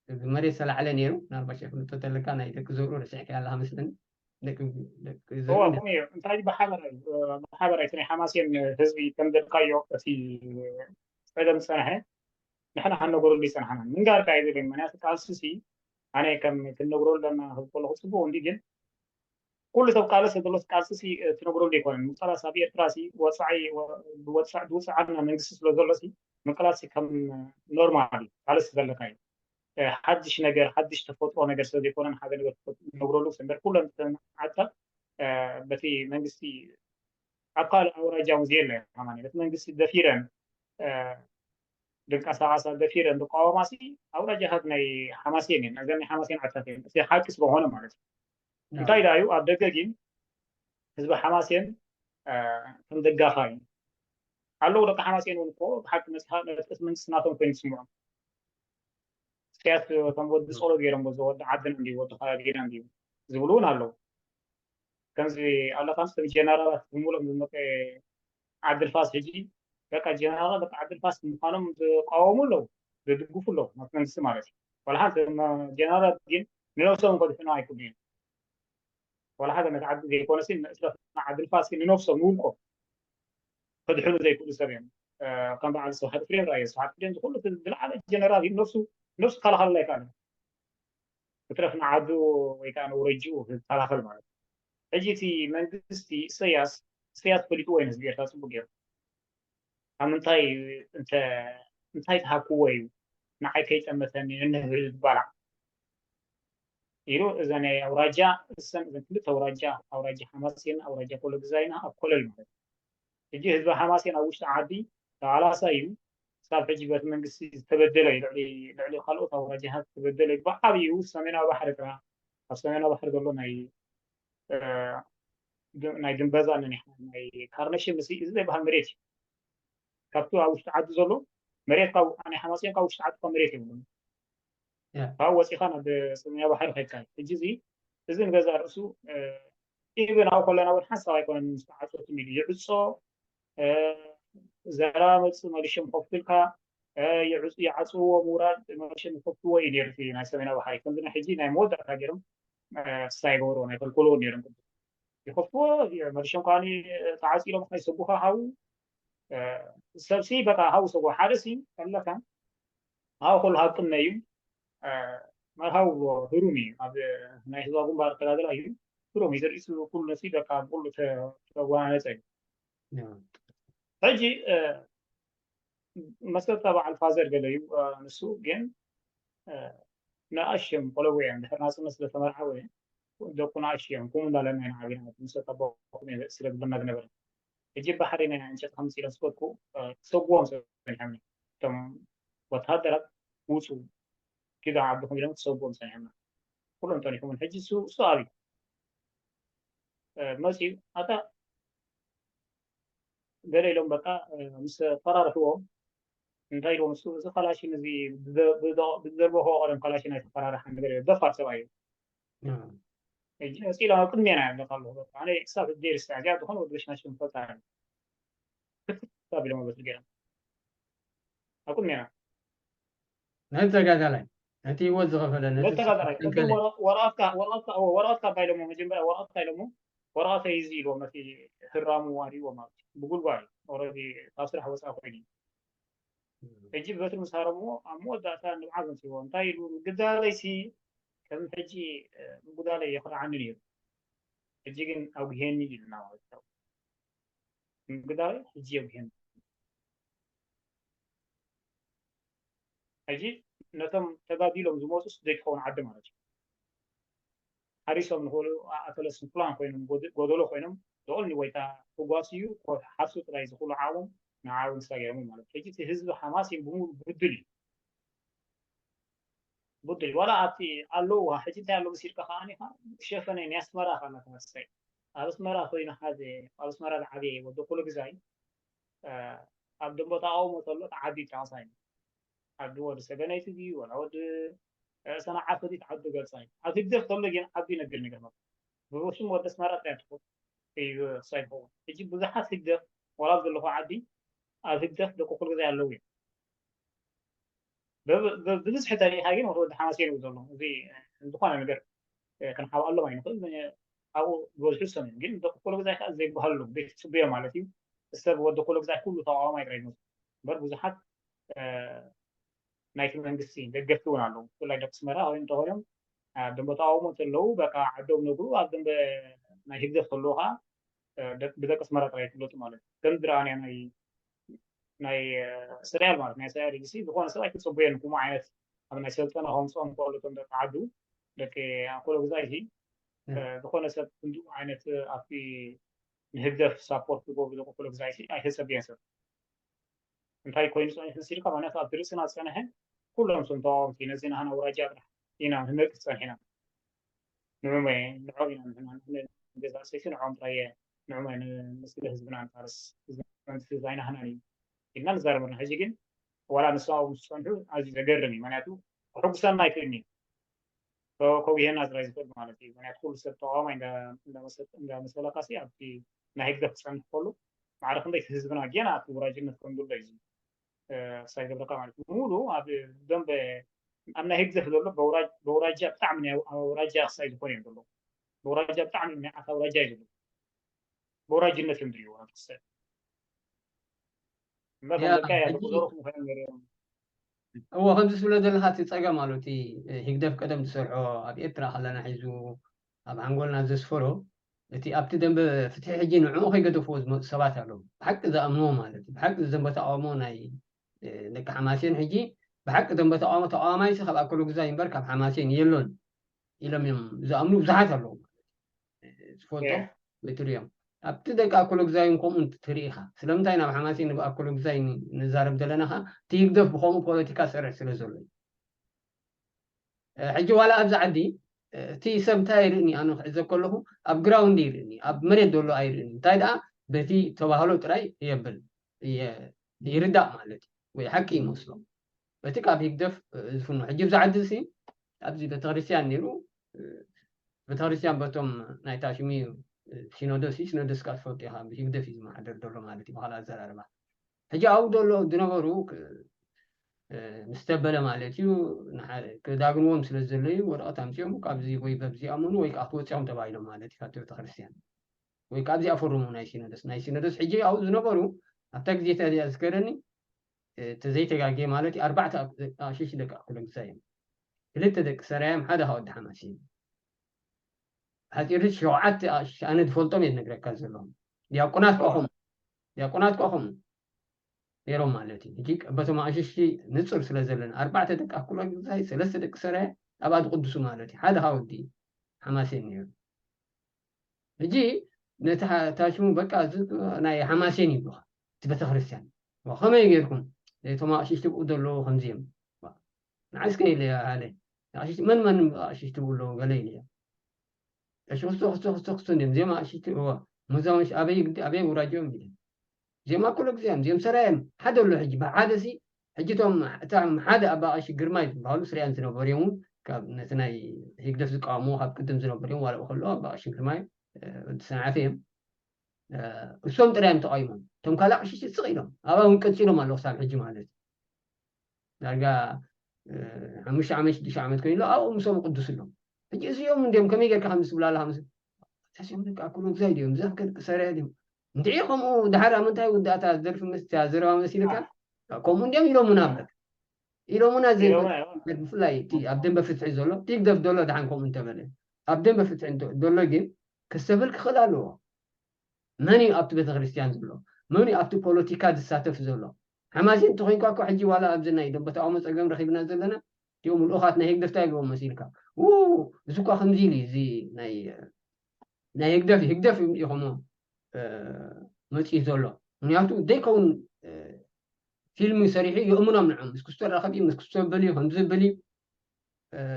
ብመሬት ዝተላዕለ ነይሩ። ናርባሽ ፍልጦ ተለካ ናይ ደቂ ዘብሩ ረሲዕካ ኣለካ መስለኒ። ደቂ ደቂ ዘብሩ እዋ ከምኡ እዩ። እንታይ ብሓበራይ ብሓበራይ እቲ ናይ ሓማሴን ህዝቢ ከም ዘልካዮ እቲ ፀገም ዝፀንሐ ንሕና ከነገረሉ ይፀናሕና ምንጋር ካ ይብል። ምክንያቱ ቃልሲ ሲ ኣነ ከም ክንነግሮ ኣለና ክብል ከለኩ ፅቡቅ እንዲ ግን ኩሉ ሰብ ቃለስ ዘሎ ቃልሲ ሲ ትነግረሉ ኣይኮነን። ምቅላስ ኣብ ኤርትራ ሲ ወፃዒ ወፃዕ ዝውፅዓልና መንግስቲ ስለ ዘሎ ሲ ምቅላስ ሲ ከም ኖርማል እዩ። ቃለስ ዘለካ እዩ። ሓድሽ ነገር ሓድሽ ተፈጥሮ ነገር ስለ ዘይኮነ ሓደ ነገር ነግረሉ እምበር ኩለን ዓድታት በቲ መንግስቲ ኣብ ካልእ ኣውራጃ እውን ዘየለ ከማን በቲ መንግስቲ ደፊረን ድንቀሳቐሳ ደፊረን ዝቃወማ ሲ ኣውራጃታት ናይ ሓማሴን እየን። እዘን ናይ ሓማሴን ዓድታት እየን። እቲ ሓቂ ስለሆነ ማለት እዩ። እንታይ ዳ እዩ ኣብ ደገ ግን ህዝቢ ሓማሴን ከም ደጋፋ እዩ ኣለዉ። ደቂ ሓማሴን እውን እኮ ብሓቂ መፅሓ መጥቀስ መንግስቲ ናቶም ኮይኑ ዝስምዖም እስያስ ከም ወዲ ጸሎ ገይሮም ወዲ ዓድና እንዲ ወዲ ከባቢና እንዲ ዝብሉ እውን ኣለዉ። ከምዚ ኣለካ ምስ ጀነራላት ብምሎም ዝመፀ ዓዲ ንፋስ ሕጂ በቃ ጀነራላት በቃ ዓዲ ንፋስ ምዃኖም ዝቃወሙ ኣለዉ፣ ዝድግፉ ኣለዉ ናት መንግስቲ ማለት እዩ። ዋላ ሓንቲ ጀነራላት ግን ንነብሶም ከድሕኑ ኣይክእሉ እዮም። ዋላ ሓደ ነቲ ዓዲ ዘይኮነሲ ንእስረትና ዓዲ ንፋስ ንነብሶም ንውልቆም ከድሕኑ ዘይክእሉ ሰብ እዮም። ከም በዓል ስብሓት ፍሬም ራእየ ስብሓት ፍሬም ዝኩሉ ዝለዓለ ጀነራል እዩ። ነብሱ ነብሱ ከላኸለላ ኣይከኣለን። ክትረፍ ንዓዱ ወይ ከዓ ንውረጅኡ ዝከላኸል ማለት እዩ። ሕጂ እቲ መንግስቲ ኢሰያስ ኢሰያስ ፈሊጥዎ እዩ ንህዝቢ ኤርትራ ፅቡቅ ገይሩ። ካብ ምንታይ እንታይ ተሃክዎ እዩ ንዓይ ከይጠመተኒ ንህዝቢ ዝባላዕ ኢሉ እዘን ኣውራጃ እሰን እዘን ክልተ ኣውራጃ ኣውራጃ ሓማሴን ኣውራጃ ኮሎ ግዛይና ኣብ ኮለል ማለት እዩ። ሕጂ ህዝቢ ሓማሴን ኣብ ውሽጢ ዓዲ ተቓላሳይ እዩ። ክሳብ ሕጂ በቲ መንግስቲ ዝተበደለ እዩ። ልዕሊ ልዕሊ ካልኦት ኣውራጃታት ዝተበደለ እዩ። ብዓብይኡ ሰሜናዊ ባሕሪ ጥራ ኣብ ሰሜናዊ ባሕሪ ዘሎ ናይ ናይ ድንበዛ ነኒኻ ናይ ካርነሽም ምስ እዚ ዘይበሃል መሬት እዩ። ካብቲ ኣብ ውሽጢ ዓዲ ዘሎ መሬት ናይ ሓማሴን ካብ ውሽጢ ዓዲ ካብ መሬት የብሉን። ካብኡ ወፂኻ ናብ ሰሜናዊ ባሕሪ ከይድካ እዩ። ሕጂ እዚ እዚ ንገዛ ርእሱ ኢብን ኣብኡ ከለና እውን ሓንሳብ ኣይኮነን ምስ ተዓፀቱ ኢሉ ይዕፆ ዘረባ መፅእ መሊሾም ከፍቱልካ ይዓፅዎ ምውራድ መሊሾም ይከፍትዎ እዩ ነይሩ ናይ ሰሜናዊ ባሕሪ ከምዚ ናይ ሕጂ ናይ መወዳእታ ገይሮም ፍሳ ይገብርዎ ናይ ከልከልዎ ነይሮም ይኸፍትዎ መሊሾም ከዓ ተዓፂሎም ከይሰጉኻ ሃው ሰብሲ በቃ ሃው ሰጎ ሓደ ሲ ኣለካ ሃው ከሉ ሃብ ቅነ እዩ መርሃው ህሩም እዩ ኣብ ናይ ህዝባ ግንባር ተጋደላ እዩ ህሩም እዩ ዘርእሱ ኩሉ ነሲ በቃ ኩሉ ተጓናነፀ እዩ ሕጂ መሰልታ በዓል ፋዘር ገለ እዩ ንሱ ግን ንኣሽም ቆለቡ እዮም ድሕር ናፅነት ስለተመርዓወ ደቁ ንኣሽ እዮም ከምኡ እንዳለና ኢና ዓቢና መሰልታ ኣቦኩም ስለ ዝበልና ዝነበረ ሕጂ ባሕሪ ናይ ዕንጨት ከምፅኢሎም ስበትኩ ክሰጉዎም ሰኒሖም እቶም ወተሃደራት ውፁ ኪዶ ዓድኹም ኢሎም ክሰጉዎም ሰኒሖምና ኩሎም ጠኒሖምን ሕጂ እሱ እሱ ኣብዩ መፅኡ ኣታ ገለ ኢሎም በቃ ምስ ፈራርሕዎም እንታይ ኢልዎም እሱ እዚ ካላሽን እዚ ብዘርበኸ ቀደም ካላሽን ኣይተፈራርሓ ነገር ደፋር ሰብኣይ እዩ ሕጂ መፅኡ ኢሎም ኣብ ቅድሜና ኣለካ ኣለኹ በቃ ኣነ ክሳብ ሕጂ ርሳ እዚኣ ዝኾነ ወዲ በሽናሽን ፈጣሪ ክትት ኣቢሎም በትሪ ገይሮም ኣቁም ሜና ነቲ ተጋዳላይ፣ ነቲ ህይወት ዝኸፈለ፣ ነቲ ነተጋዳላይ ዝኸፈለ ወረቐትካ ወረቐትካ ወረቐትካ ባይሎሞ መጀመርያ ወረቐትካ ኢሎሞ ወረቐት እዩ እዚ ኢልዎም ነቲ ህራሙ ዋሪዎ ማለት እዩ። ብጉልጓል ኦረዲ ካብ ስራሕ ወፃ ኮይኑ እዩ። ሕጂ በትሪ ምስ ሃረምዎ ኣብ መወዳእታ ንብዓት መፅዎ እንታይ ኢሉ ግዳለይሲ ከም ሕጂ ምጉዳለይ የኽርዓኒ ነይሩ። ሕጂ ግን ኣጉሄኒ ኢልና ማለት እዩ። ምግዳይ ሕጂ የጉሄኒ። ሕጂ ነቶም ተጋዲሎም ዝመፁስ ዘይትኸውን ዓዲ ማለት እዩ። ሓሪሶም ንኽእሉ ኣተለስን ፕላን ኮይኖም ጎደሎ ኮይኖም ደኦል ወይታ ክጓስ እዩ ሓሱ ጥራይ ዝኽእሉ ዓቕሞም ንዓውን ስራ ገይሮም ማለት ሕጂ እቲ ህዝቢ ሓማሴን ብምሉ ብድል እዩ። ብድል ዋላ ኣብቲ ኣለዉ ሕጂ እንታይ ኣሎ መሲልካ ከዓኒ ሸፈነ ናይ ኣስመራ ካና ተመሳሳይ ኣብ ኣስመራ ኮይኑ ሓደ ኣብ ኣስመራ ዝዓበየ ወዲ ኩሉ ግዛይ ኣብ ደንቦ ተቃውሞ ተሎ ተዓዲ ጫውሳ እዩ። ዓዲ ወዲ ሰገናይቲ ድዩ ወላ ወዲ ሰናዓፈ ድዩ ተዓዲ ገልጻ እዩ። ኣብ ህግደፍ ተሎ ግን ዓዲ ይነግር ነገር ማለት ብሽም ወዲ ኣስመራ ጥራይ ትኾን እዩ ክሳይ ትኸውን። ሕጂ ብዙሓት ህግደፍ ወላ ኣብ ዘለኹ ዓዲ ኣብ ህግደፍ ደቂ ኩሉ ግዛይ ኣለዉ እዮም። ብብዝሒ ተሪኢኻ ግን ወዲ ሓማሴን እዩ ዘሎ። እዚ ዝኾነ ነገር ክንሓብኣሎም ኣይንኽእል። ኣብኡ ዝበዝሑ ሰም ግን ደቂ ኩሉ ግዛይ ከዓ ዘይበሃሉ ቤት ትፅብዮ ማለት እዩ። ሰብ ወዲ ኩሉ ግዛይ ኩሉ ተቃዋማይ ጥራይ ዝመስሉ እምበር ብዙሓት ናይቲ መንግስቲ ደገፍቲ እውን ኣለዉ። ብፍላይ ደቂ ኣስመራ ወይ እንተኾይኖም ኣብ ደንበ ተቃውሞ እንተለዉ በቃ ዓዶም ነግሩ ኣብ ደንበ ናይ ህግደፍ ከለዉ ከዓ ብደቂ ኣስመራ ጥራይ ይፍለጡ ማለት እዩ። ከም ዝረኣናዮ ናይ ናይ እስራኤል ማለት ናይ እስራኤል ሲ ዝኾነ ሰብ ኣይተፀበየን። ከምኡ ዓይነት ኣብ ናይ ሰልጠና ከምፅኦም ከሎ እቶም ደቂ ዓዱ ደቂ ኣኮሎ ግዛይ ሲ ዝኾነ ሰብ ክንድኡ ዓይነት ኣብቲ ንህግደፍ ሳፖርት ዝገብሩ ደቂ ኣኮሎ ግዛይ ሲ ኣይተፀበየን ሰብ እንታይ ኮይኑ ፀኒሑ መሲልካ? ምክንያቱ ኣብቲ ርእስና ዝፀንሐ ኩሎም እቶም ተቃወምቲ ነዚ ናህና ውራጃ ጥራሕ ኢና ንነቅፍ ፀኒሕና። ንዑመ ንዖም ኢና ንሕና ንሕነ ገዛ ሰይቲ ንዖም ጥራየ ንዑመ ንመስለ ህዝብና ንፋርስ ህዝብና ንትህዝ ኣይናህናን እዩ ኢልና ንዛረበና። ሕጂ ግን ዋላ ንስማው ምስ ዝፀንሑ ኣዝዩ ዘገርም እዩ። ምክንያቱ ክሕጉሰና ኣይክእልን እዩ። ከጉሄና ጥራይ ዝኽእል ማለት እዩ። ምክንያቱ ኩሉ ሰብ ተቃዋማይ እንዳመሰለካ ሲ ኣብቲ ናይ ህግደፍ ክፀንሕ ከሉ ማዕረ ክንደይ ህዝብና ጌና ኣብቲ ውራጅነት ከም ዘሎ እዩ ክሳይ ዝብለካ ማለት እዩ። ሙሉ ኣብ ደንበ ኣብ ናይ ህግደፍ ዘሎ በውራጃ ብጣዕሚ ናይ ኣውራጃ ክሳይ ዝኾነ እዮም ዘሎ። በውራጃ ብጣዕሚ ናይ ዓሳ ኣውራጃ እዩ ዘሎ። በውራጅነት እዮም ድሪዎ ክሳይ እምበር ከም ደቃ እያ ተቁዘሩ ክምኾነ ነይሩ እዮም። እዎ ከምዚ ትብሎ ዘለካ እቲ ፀገም ኣሎ እቲ ህግደፍ ቀደም ዝሰርሖ ኣብ ኤርትራ ከለና ሒዙ ኣብ ሓንጎልና ዘስፈሮ እቲ ኣብቲ ደንበ ፍትሒ ሕጂ ንዕኡ ከይገደፍዎ ዝመፁ ሰባት ኣለዉ። ብሓቂ ዝኣምንዎ ማለት እዩ። ብሓቂ ዘንበ ተቃውሞ ናይ ደቂ ሓማሴን ሕጂ ብሓቂ ዘንበ ተቃውሞ ተቃዋማይሲ ካብ ኣከሉ ግዛይ እምበር ካብ ሓማሴን የሎን ኢሎም እዮም ዝኣምኑ ብዙሓት ኣለዉ። ዝፈልጦም ወይ ትሪኦም ኣብቲ ደቂ ኣከሉ ግዛይ እውን ከምኡ ትርኢ ኢኻ። ስለምንታይ ናብ ሓማሴን ንብኣከሉ ግዛይ ንዛረብ ዘለና ኻ እቲ ህግደፍ ብከምኡ ፖለቲካ ዝሰርሕ ስለ ዘሎ እዩ። ሕጂ ዋላ ኣብዚ ዓዲ እቲ ሰብ እንታይ ይርእኒ ኣነ ክዕዘብ ከለኹ ኣብ ግራውንድ ይርእኒ ኣብ መሬት ዘሎ ኣይርእኒ እንታይ ደኣ በቲ ተባህሎ ጥራይ የብል ይርዳእ ማለት እዩ ወይ ሓቂ ይመስሎ በቲ ካብ ህግደፍ ዝፍኖ ሕጂ ኣብዚ ዓዲ እዚ ኣብዚ ቤተክርስትያን ነይሩ ቤተክርስትያን በቶም ናይ ታሽሚ ሲኖዶስ ሲኖዶስ ካ ትፈልጡ ኢኻ ብህግደፍ እዩ ዝመሓደር ዘሎ ማለት እዩ ብካልእ ኣዘራርባ ሕጂ ኣብኡ ዘሎ ዝነበሩ ምስ ተበለ ማለት እዩ ክዳግንዎም ስለ ዘለዩ ወረቐት ኣምፅኦም ካብዚ ወይ በብዚ ኣመኑ ወይ ከዓ ክወፅኦም ተባሂሎም ማለት እዩ ካብቲ ቤተክርስትያን ወይ ከዓ ኣብዚኣ ፈርሙ ናይ ሲኖዶስ ናይ ሲኖዶስ ሕጂ ኣብኡ ዝነበሩ ኣብታ ግዜ እዚኣ ዝከረኒ ተዘይተጋጌ ማለት እዩ ኣርባዕተ ኣሽሽ ደቂ ኣኩለ ግዛ እዮም ክልተ ደቂ ሰራዮም ሓደ ካብ ወዲ ሓማሲ እዩ ሓፂር ሸውዓተ ኣነ ዝፈልጦም እየ ዝነግረካ ዘለኹም ዲያቆናት ከኹም ዲያቆናት ከኹም ነይሮም ማለት እዩ ሕጂ በቶም ኣሽሽ ንፁር ስለ ዘለና ኣርባዕተ ደቂ ኣኩሎ ግዛይ ሰለስተ ደቂ ሰራየ ኣብኣ ዝቅድሱ ማለት እዩ ሓደ ካብ ወዲ ሓማሴን ነይሩ ሕጂ ነቲ ታሽሙ በቃ ናይ ሓማሴን ይብሉካ እቲ ቤተክርስትያን ከመይ ጌርኩም እቶም ኣሽሽ ትብኡ ዘለዉ ከምዚኦም ንዓስከ ኢለ ሃለ ኣሽሽ መን መን ኣሽሽ ትብኡ ኣለዉ ገለ ኢለ እሺ ክስቶ ክስቶ ክስቶ ክስቶ እንዲም ዜማ እሺ እዋ ሙዛውን ኣበይ ግዲ ኣበይ ውራጅዮም እንዲ ዜማ ኩሉ ግዜም ዜም ሰራየም ሓደ ኣሎ ሕጂ ብሓደ ሲ ሕጂ ቶም እታ ሓደ ኣባ ቀሺ ግርማይ ዝበሃሉ ስሪያን ዝነበሩ እዮም ካብ ነቲ ናይ ህግደፍ ዝቃወሙ ካብ ቅድም ዝነበሩ እዮም ዋላ ከሎ ኣባ ቀሺ ግርማይ ወዲ ሰንዓፈ እዮም እሶም ጥራዮም ተቃይሞም እቶም ካልእ ቀሺ ስቅ ኢሎም ኣብኣ እውን ቀፂሎም ኣለዉ ክሳብ ሕጂ ማለት እዩ ዳርጋ ሓሙሽተ ዓመት ሽዱሽተ ዓመት ኮይኑ ኣብኡ ምስኦም ቅዱስ ኣሎ። ሕጂ እዚኦም እንዲኦም ከመይ ጌርካ ከምዚ ትብላ ኣለካ ምስ ታሲኦም ደቂ ኣክሎ ግዛይ ድዮም እዛ ከ ሰሪያ ድዮም እንድዒ ከምኡ ድሓር ኣብ ምንታይ ውዳእታ ዝደርፊ ምስ ዘረባ መሲልካ ከምኡ እንዲኦም ኢሎሙና በቃ ኢሎሙና ዘይ ብፍላይ እቲ ኣብ ደንበ ፍትሒ ዘሎ እቲ ህግደፍ ዘሎ ድሓን ከምኡ እንተበለ ኣብ ደንበ ፍትሒ ዘሎ ግን ክስተብል ክኽእል ኣለዎ። መን እዩ ኣብቲ ቤተክርስትያን ዘሎ? መን እዩ ኣብቲ ፖለቲካ ዝሳተፍ ዘሎ? ሓማሴን እንተኮይንካ እኮ ሕጂ ዋላ ኣብዚ ናይ ደንበ ተቃውሞ ፀገም ረኪብና ዘለና እቲኦም ልኡኻት ናይ ህግደፍ እንታይ ይብልዎም መሲልካ? ው እዚ እኳ ከምዚ ኢሉ እዚ ናይ ናይ ህግደፍ ህግደፍ ኢኹሞ መፅኡ ዘሎ ምክንያቱ ዘይከውን ፊልም ሰሪሑ የእምኖም ንዖም ምስ ክስቶ ራኸብ እዩ ምስ ክስቶ በል እዩ ከምዚ በል እዩ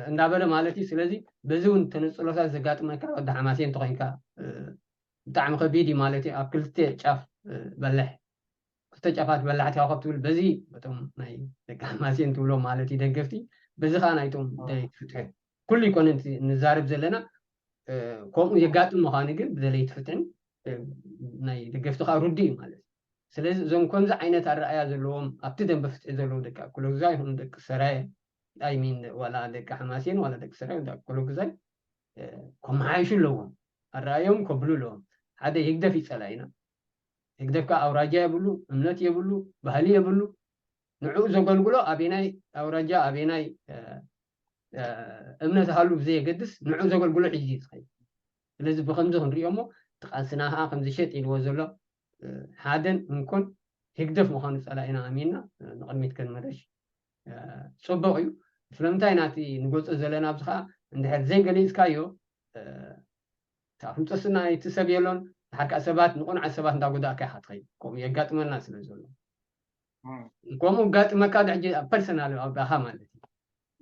እንዳበለ ማለት እዩ። ስለዚ በዚ እውን ተነፅሎታት ዘጋጥመካ ወዲ ሓማሴ እንተኮይንካ ብጣዕሚ ከቢድ እዩ ማለት እዩ። ኣብ ክልተ ጫፍ በልሕ ክልተ ጫፋት በላሕቲ ካብ ትብል በዚ በቶም ናይ ደቂ ሓማሴን ትብሎ ማለት እዩ ደገፍቲ በዚ ከዓ ናይቶም ደለይቲ ፍትሒ ኩሉ ይኮነ ንዛረብ ዘለና ከምኡ የጋጥም ምዃኑ ግን ብደለይቲ ፍትሕን ናይ ደገፍቲ ከዓ ርዱ እዩ ማለት እዩ። ስለዚ እዞም ከምዚ ዓይነት ኣረኣያ ዘለዎም ኣብቲ ደንበ ፍትሒ ዘለዉ ደቂ ኣኮሎግዛ ይኹኑ ደቂ ሰራየ ኣይሚን ዋላ ደቂ ሓማሴን ዋላ ደቂ ሰራየ ደቂ ኣኮሎግዛይ ከመሓይሹ ኣለዎም ኣረኣዮም ከብሉ ኣለዎም ሓደ ህግደፍ ይፀላ ኢና ህግደፍ ከዓ ኣውራጃ የብሉ እምነት የብሉ ባህሊ የብሉ ንዕኡ ዘገልግሎ ኣበናይ ኣውራጃ ኣበናይ እምነት ሃሉ ብዘየገድስ ንዕኡ ዘገልግሎ ሒዙ እዩ ዝኸይድ ስለዚ ብከምዚ ክንሪኦ እሞ እቲ ቃልስና ከዓ ከምዚ ሸጥ ኢልዎ ዘሎ ሓደን እንኮን ህግደፍ ምዃኑ ፀላኢና ኣሚንና ንቅድሚት ከንመረሽ ፅቡቅ እዩ ስለምንታይ ናቲ ንገልፆ ዘለና ኣብዚ ከዓ እንድሕር ዘይገሊፅካዮ ኣፍልጦ ስና እቲ ሰብ የሎን ድሓር ከዓ ሰባት ንቁኑዓት ሰባት እንዳጎዳእካ ኢካ ትኸይድ ከምኡ የጋጥመና ስለ ዘሎ ከምኡ ጋጥመካ ሕጂ ኣብ ፐርሰናል ኣባኻ ማለት እዩ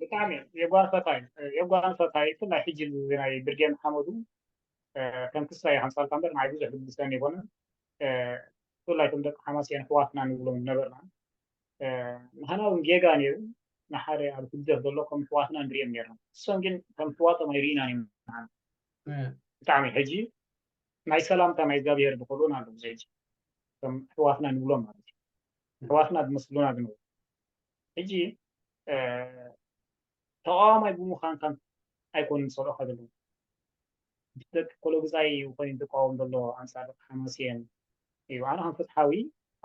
ብጣዕሚ የጓንፈካ እዩ የጓንፈካ እዩ ብፍላይ ሕጂ ናይ ብርጌድ ሓመዱ ከም ክስታይ ሓንሳልካ እምበር ንዓይ ብዙሕ ዝግሰኒ ኣይኮነን ብፍላይ እቶም ደቂ ሓማስያን ኣሕዋትና ንብሎም ዝነበርና ንሕና እውን ጌጋ ነይሩ ንሓደ ኣብ ህግደፍ ዘሎ ከም ኣሕዋትና ንሪኦም ነርና እሶም ግን ከም ኣሕዋቶም ኣይርኢናን እዮም ብጣዕሚ ሕጂ ናይ ሰላምታ ናይ እግዚኣብሔር ዝኸልኡን ኣለዉ እዚ ሕጂ ከም ኣሕዋትና ንብሎም ማለት እዩ ኣሕዋትና ዝመስሉና ዝነበሩ ሕጂ ተቃዋማይ ብምዃንካ ኣይኮኑን ዝፀልኦካ ዘለዉ ደቂ ኮሎግዛይ ኮይኑ ዝቃወም ዘሎ ኣንፃር ሓማስየን እዩ ኣነ ከም ፍትሓዊ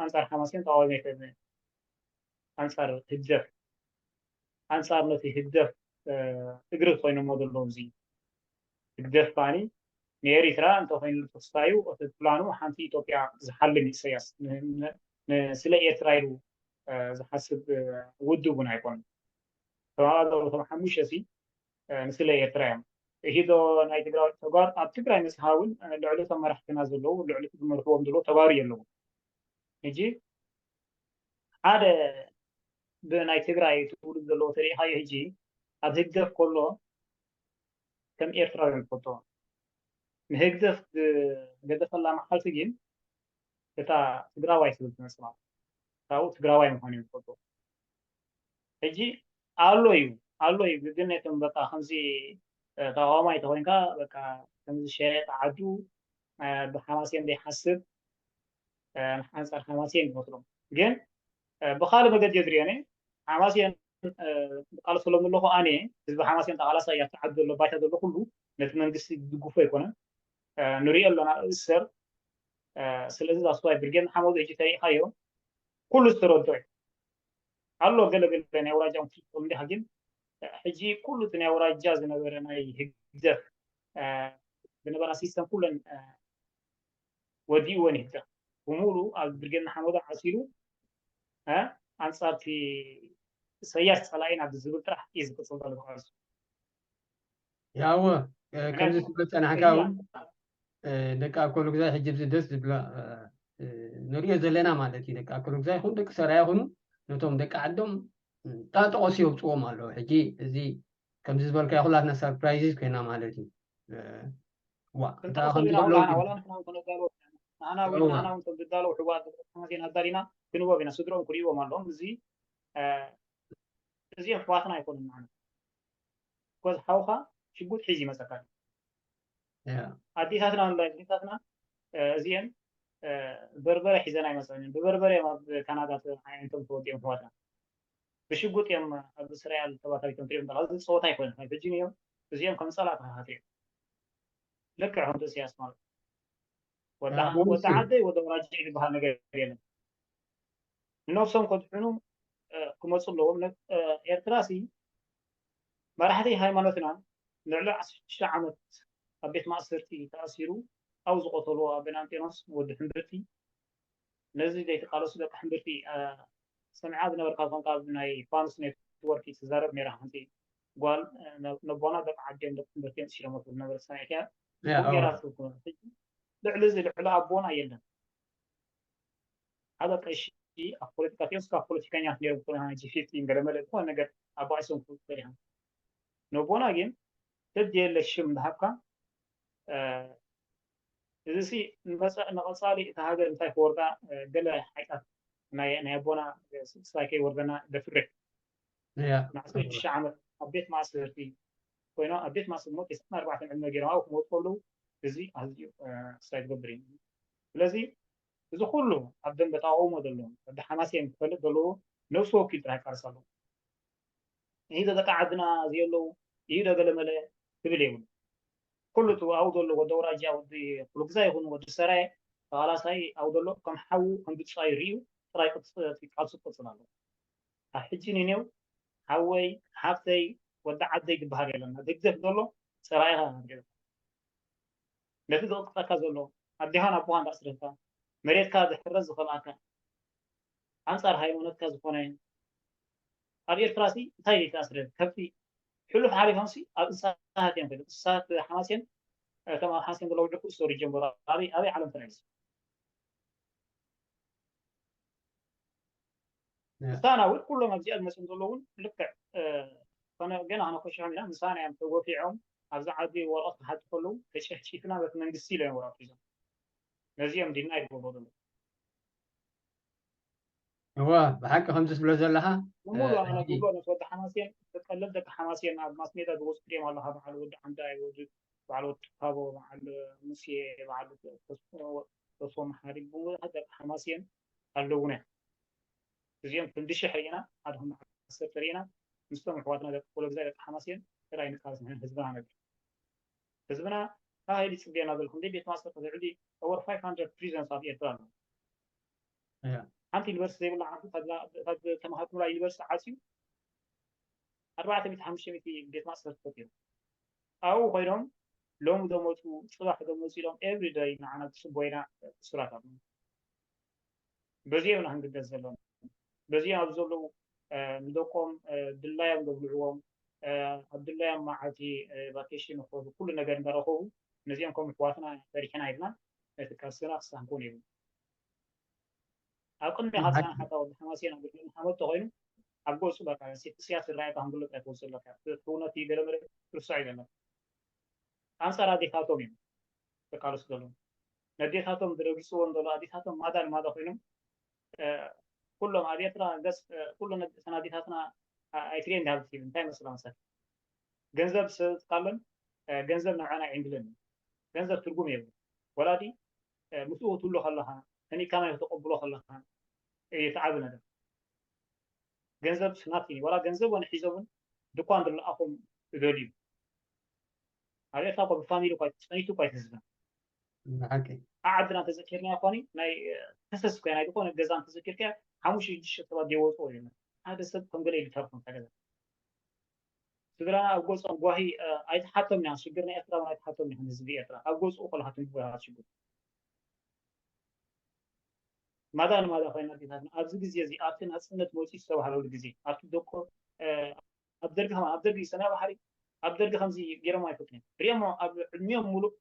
ኣንፃር ሓማስየን ተቃዋሚ ኣይኮነ ኣንፃር ህግደፍ ኣንፃር ነቲ ህግደፍ እግሪ ኮይኖሞ ዘለዉ እዚ ህግደፍ ከዓኒ ንኤሪትራ እንተኮይኑ ተስፋዩ እቲ ፕላኑ ሓንቲ ኢትዮጵያ ዝሓልም ኢሳያስ ስለ ኤርትራ ኢሉ ዝሓስብ ውድብ እውን ኣይኮኑን ተማባበሩ እቶም ሓሙሽተ ሲ ንስለ ኤርትራ እዮም ሂዶ ናይ ትግራይ ተጓር ኣብ ትግራይ ምስሃ እውን ልዕሊ እቶም መራሕትና ዘለዉ ልዕሊ ዝመርሕዎም ዘለዉ ተጋሩ የለዉ ሕጂ ሓደ ብናይ ትግራይ ትውልድ ዘለዎ ተሪኢኻዮ ሕጂ ኣብ ህግደፍ ከሎ ከም ኤርትራዊ እዮም ዝፈልጥዎ ንህግደፍ ዝገደፈላ መዓልቲ ግን እታ ትግራዋይ ትብል ትመስል ካብኡ ትግራዋይ ምዃኑ እዮም ዝፈልጥዎ ሕጂ ኣሎ እዩ ኣሎ እዩ ግን ነቶም በቃ ከምዚ ተቃዋማይ ተኮይንካ በቃ ከምዚ ሸየጥ ዓዱ ብሓማስየን ዘይሓስብ ኣንፃር ሓማስየን ይመስሎም ግን ብካልእ መገዲ ዝሪኦ ሓማስየን ቃልሰሎም ዘለኹ ኣነ ህዝቢ ሓማስየን ተቃላሳ እያ ዓዱ ዘሎ ባይታ ዘሎ ኩሉ ነቲ መንግስቲ ዝድግፎ ኣይኮነን ንሪኦ ኣለና እሰር ስለዚ ዛስዋይ ብርጌድ ንሓመዱ ሕጂ ተሪኢኻዮ ኩሉ ዝተረድኦ እዩ ኣሎ ገለገለ ናይ ኣውራጃ ትፈልጦም እንዲኻ ግን ሕጂ ኩሉ እቲ ናይ ኣውራጃ ዝነበረ ናይ ህግደፍ ዝነበራ ሲስተም ኩለን ወዲእወን ይህደፍ ብምሉ ኣብ ብርጌድ ንሓመዱ ዓሲሉ ኣንፃርቲ ኢሳያስ ፀላኢ ናብ ዝብል ጥራሕ እዩ ዝቅፅል ዘሎ ተቃልሱ ያወ ከምዚ ትብል ፀናሕካ እውን ደቂ ኣኮሎ ግዛይ ሕጂ ብዚ ደስ ዝብላ ንሪኦ ዘለና ማለት እዩ ደቂ ኣኮሎ ግዛይ ይኹን ደቂ ሰራይ ይኹኑ ነቶም ደቂ ዓዶም ጣጠቆስ የውፅዎም ኣለዉ ሕጂ እዚ ከምዚ ዝበልካዮ ኩላትና ሰርፕራይዝ ኮይና ማለት እዩ ዋ ክንጠቅሶ ኢና ኩላና ዋላ ንሕና እውን ከነጋልቦ ኢና ንሕና እውን ንሕና እውን ከም ዝዳለዉ ሕዋት ተመሲና ኣዳሊና ክንቦም ኢና ስድሮም ክርእይዎም ኣለዎም እዚ እዚኦም ኣሕዋትና ኣይኮኑን ንዓና። ኮዝ ሓውኻ ሽጉጥ ሒዙ ይመጸካ። ኣዴታትና ንብላ ኣዴታትና እዚአን በርበረ ሒዘን ኣይመጸን። ብበርበረ እዮም ኣብ ካናዳ ተዓይነቶም ተወዲኦም ኣሕዋትና። ብሽጉጥ እዮም ኣብ እስራኤል ተባታቢቶም ትሪኦም ዘለኹ። እዚ ፀወታ ኣይኮነን። ናይ ሕጂ እዮም እዚኦም ከም ፀላእቲ ክሓትሪኦም። ልክዕ ከምቲ ኢሳያስ ማለት ወዲ ኣዎ፣ ወዲ እሱ። ዓደይ ወዲ ኣውራጃ ዝበሃል ነገር የለን። ነብሶም ከድሕኑ እ፣ ክመፁ ኣለዎም። ነ- እ፣ ኤርትራ ሲ መራሕቲ ሃይማኖትና ልዕሊ ዓሰርተ ሽዱሽተ ዓመት ኣብ ቤት ማእሰርቲ ተኣሲሩ ኣብ ዝቆተልዎ ኣበናንጤኖስ ወዲ ሕምብርቲ ነዚ ዘይተቃለሱ ደቂ ሕምብርቲ እ፣ ሰሚዓ ዝነበርካ ዝኾንካ ኣብ ናይ ፋኑስ ኔትወርክ ትዛረብ ነይራ ሓንቲ ጓል እ፣ ነ- ነቦና ደቂ ዓዲኦም ደቂ ሕምብርቲ እዮም ሲሎም ዝብል ነበረ ሰሚዕካ ያ፣ ከምኡ ኣዎ። ገይራ ትዝክሮ። ሕጂ ልዕሊ እዚ ልዕሊ ኣቦና የለን። ሓደ ቀሺ ኣብ ፖለቲካ ቲዮስ ካብ ፖለቲከኛ ነይሩ ብኮነ ጂ ፊፍቲን ገለ መለ ዝኾነ ነገር ኣባኢሶም ክፍጠር ይኽእል። ነቦና ግን ተድየለ ሽም ዝሃብካ እ፣ እዚ ሲ ንመጻ- ንቐጻሊ እታ ሃገር እንታይ ክወርዳ እ፣ ገለ ሓይታት ናይ ናይ ኣቦና ስልሳይ ከይወርደና ደፍሬ ያ፣ ንዓሰርተ ሽዱሽተ ዓመት ኣብ ቤት ማእሰርቲ ኮይኖም ኣብ ቤት ማእሰርቲ ሞት ዕስራን ኣርባዕተን ዕድመ ገይሮም ኣብኡ ክመጡ ከለዉ እዚ ኣዝዩ እ፣ ክስታይ ዝገብር እዩ። ስለዚ እዚ ኩሉ ኣብ ደንበ ተቃውሞ ዘሎ ወዲ ሓማሴን ክፈልጥ ዘለዎ ነብሱ ወኪል ጥራሕ ይቃለስ ኣለዎ። ይህ ደቂ ዓድና እዚ ኣለዉ ይህ ደገለመለ ክብል የብሉ። ኩሉ እቲ ኣብኡ ዘሎ ወዲ ኣውራጃ ወዲ ኩሉ ግዛ ይኹን ወዲ ሰራየ ተቓላሳይ ኣብኡ ዘሎ ከም ሓዉ ከም ብጻዩ ርእዩ ጥራይ ቅጽ- ቃልሱ ክቅጽል ኣለዎ። ኣብ ሕጂ ንኔው ሓወይ ሓፍተይ ወዲ ዓደይ ዝበሃል የለና። ደገፍ ዘሎ ጸላኢኻ ንርኢ። ነቲ ዝቕጥቅጠካ ዘሎ ኣዴኻን ኣቦኻን እንዳኣስረካ መሬትካ ዝሕረስ ዝኸልኣካ ኣንጻር ሃይማኖትካ ዝኾነ ኣብ ኤርትራ ሲ እንታይ ዘይተኣስረ ከብቲ ሕሉፍ ሓሊፎም ሲ ኣብ እንስሳት እዮም ከይዶም። እንስሳት ሓማሴን እቶም ኣብ ሓማሴን ዘለዉ ዕቁ ስቶሪ ጀምበሩ ኣበይ ኣበይ ዓለም ተራእዩ ያ። ስታና እውን ኩሎም ኣብዚኣ ዝመፅኦም ዘለዉ እውን ልክዕ እ፣ ኮነ ግን ኣነ ኮሽሖም ኢና ምሳና እዮም ተጎፊዖም ኣብዚ ዓዲ ወረቐት ክሓቱ ከለዉ ተጨፍጪፍና በቲ መንግስቲ ኢሎም እዮም ወረቐት ሒዞም ነዚኦም ዲና ይገብሩ ዘለዉ እዋ፣ ብሓቂ ከምዚ ትብሎ ዘለኻ ሙሉ እ፣ ኣነ ሕጂ ክብሎ ነቲ ወዲ ሓማሴን ተቀለል ደቂ ሓማሴን ኣብ ማስ ሜዳ ዝወፁ ትሪኦም ኣለካ በዓል ወዲ ዓንዳይ ወዲ በዓል ወዲ ካቦ በዓል ሙሴ በዓል ተስፎ መሓሪ ብዙሓት ደቂ ሓማሴን ኣለዉና እዚኦም ክንዲ ሽሕ ርኢና ሓደ ከም ዓሰርተ ርኢና ምስቶም ኣሕዋትና ደቂ ፖለግዛ ደቂ ሓማሴን ጥራይ ንቃለስ ንሕን ህዝብና ነብር ህዝብና ተባሂሉ ይፅበየና ዘሎ ክንደይ ቤት ማእሰርቲ ልዕሊ over five hundred prisons ኣብ ኤርትራ ኣሎ ያ። ሓንቲ ዩኒቨርሲቲ ዘይብላ ዓዲ ካብ ተምሃርኩምላ ዩኒቨርሲቲ ዓፅዩ ኣርባዕተ ሚእቲ ሓሙሽተ ሚእቲ ቤት ማእሰርቲ ፈጢሩ ኣብኡ ኮይኖም ሎሚ ዶ መፁ ፅባሕ ዶ መፁ ኢሎም every day ንዓና ዝፅበዩና እሱራት ኣለዉ በዚኦም ኢና ክንግደስ ዘለና በዚኦም ኣብ ዘለዉ እ፣ ንደቆም እ፣ ድላዮም ዘብልዕዎም እ፣ ኣብ ድላዮም መዓልቲ እ፣ ቫኬሽን ይኾኑ ኩሉ ነገር እንዳረኸቡ ነዚኦም ከም ኣሕዋትና ፈሪሕና ኢልና ነቲ ቃልስና ክሳንኮን የብሉ ኣብ ቅድሚ ካብ ፀናሓታ ወዲ ሓማሴን ኣብ ልዕሊ ሓመድ ተኮይኑ ኣብ ገፁ በቃ ሲያስ ዝረኣየካ ከም ዘሎ ጥራይ ትወስድ ኣለካ እቲ ሕውነት ገለ መለ ትርሳዕ እዩ ዘለካ ኣንፃር ኣዴታቶም እዮም ተቃለሱ ዘለዉ ነዴታቶም ዝረግፅዎም ዘሎ ኣዴታቶም ማዳ ንማዳ ኮይኖም እ፣ ኩሎም ኣብ ኤርትራ ገፅ እ፣ ኩሉ እተን ኣዴታትና ኣ- ኣይትሪኤን ዳሃብቲ እንታይ መስላ መሰል ገንዘብ ስለዝትካለን እ፣ ገንዘብ ንዕና ይዕንግለን እዩ ገንዘብ ትርጉም የብሉ ወላዲ እ፣ ምስኡ ክትብሎ ከለካ ከኒካ ማይ ከተቀብሎ ከለካ እዩ እቲ ዓቢ ነገር ገንዘብ ናት እዩ ዋላ ገንዘብ ወነ ሒዞምን ድኳን ዝለኣኹም እደልዩ ኣብ ኤርትራ እኳ ብፋሚሊ እኳ ጸኒቱ እኳ ኣይትዝብን ብሓቂ ዓድና ተዘኪርና ይኮኒ ናይ ተሰስ ኮይና ዝኾነ ገዛ እንተዘኪርካ ሓሙሽተ ሽዱሽተ ሰባት ዘይወፅኦ የለን ሓደ ሰብ ከም ገለ ኢሉ ተርፎ እታ ገዛ ስድራና ኣብ ገፆም ጓሂ እ፣ ኣይተሓቶም ኢና ሽግር ናይ ኤርትራ እውን ኣይተሓቶም ኢና ህዝቢ ኤርትራ ኣብ ገፅኡ ከለካ ትንቦ ኢኻ ሽግር ማዳ ንማዳ ኮይና ኣዴታትና ኣብዚ ግዜ እዚ ኣብቲ ናፅነት መፂኡ ዝተባህለሉ ግዜ ኣብቲ ደቆ እ፣ ኣብ ደርጊ ከማ ኣብ ደርጊ ሰማያዊ ባሕሪ ኣብ ደርጊ ከምዚ ገይሮም ኣይፈልጡን እዮም ሪኦሞ ኣብ ዕድሚኦም ሙሉእ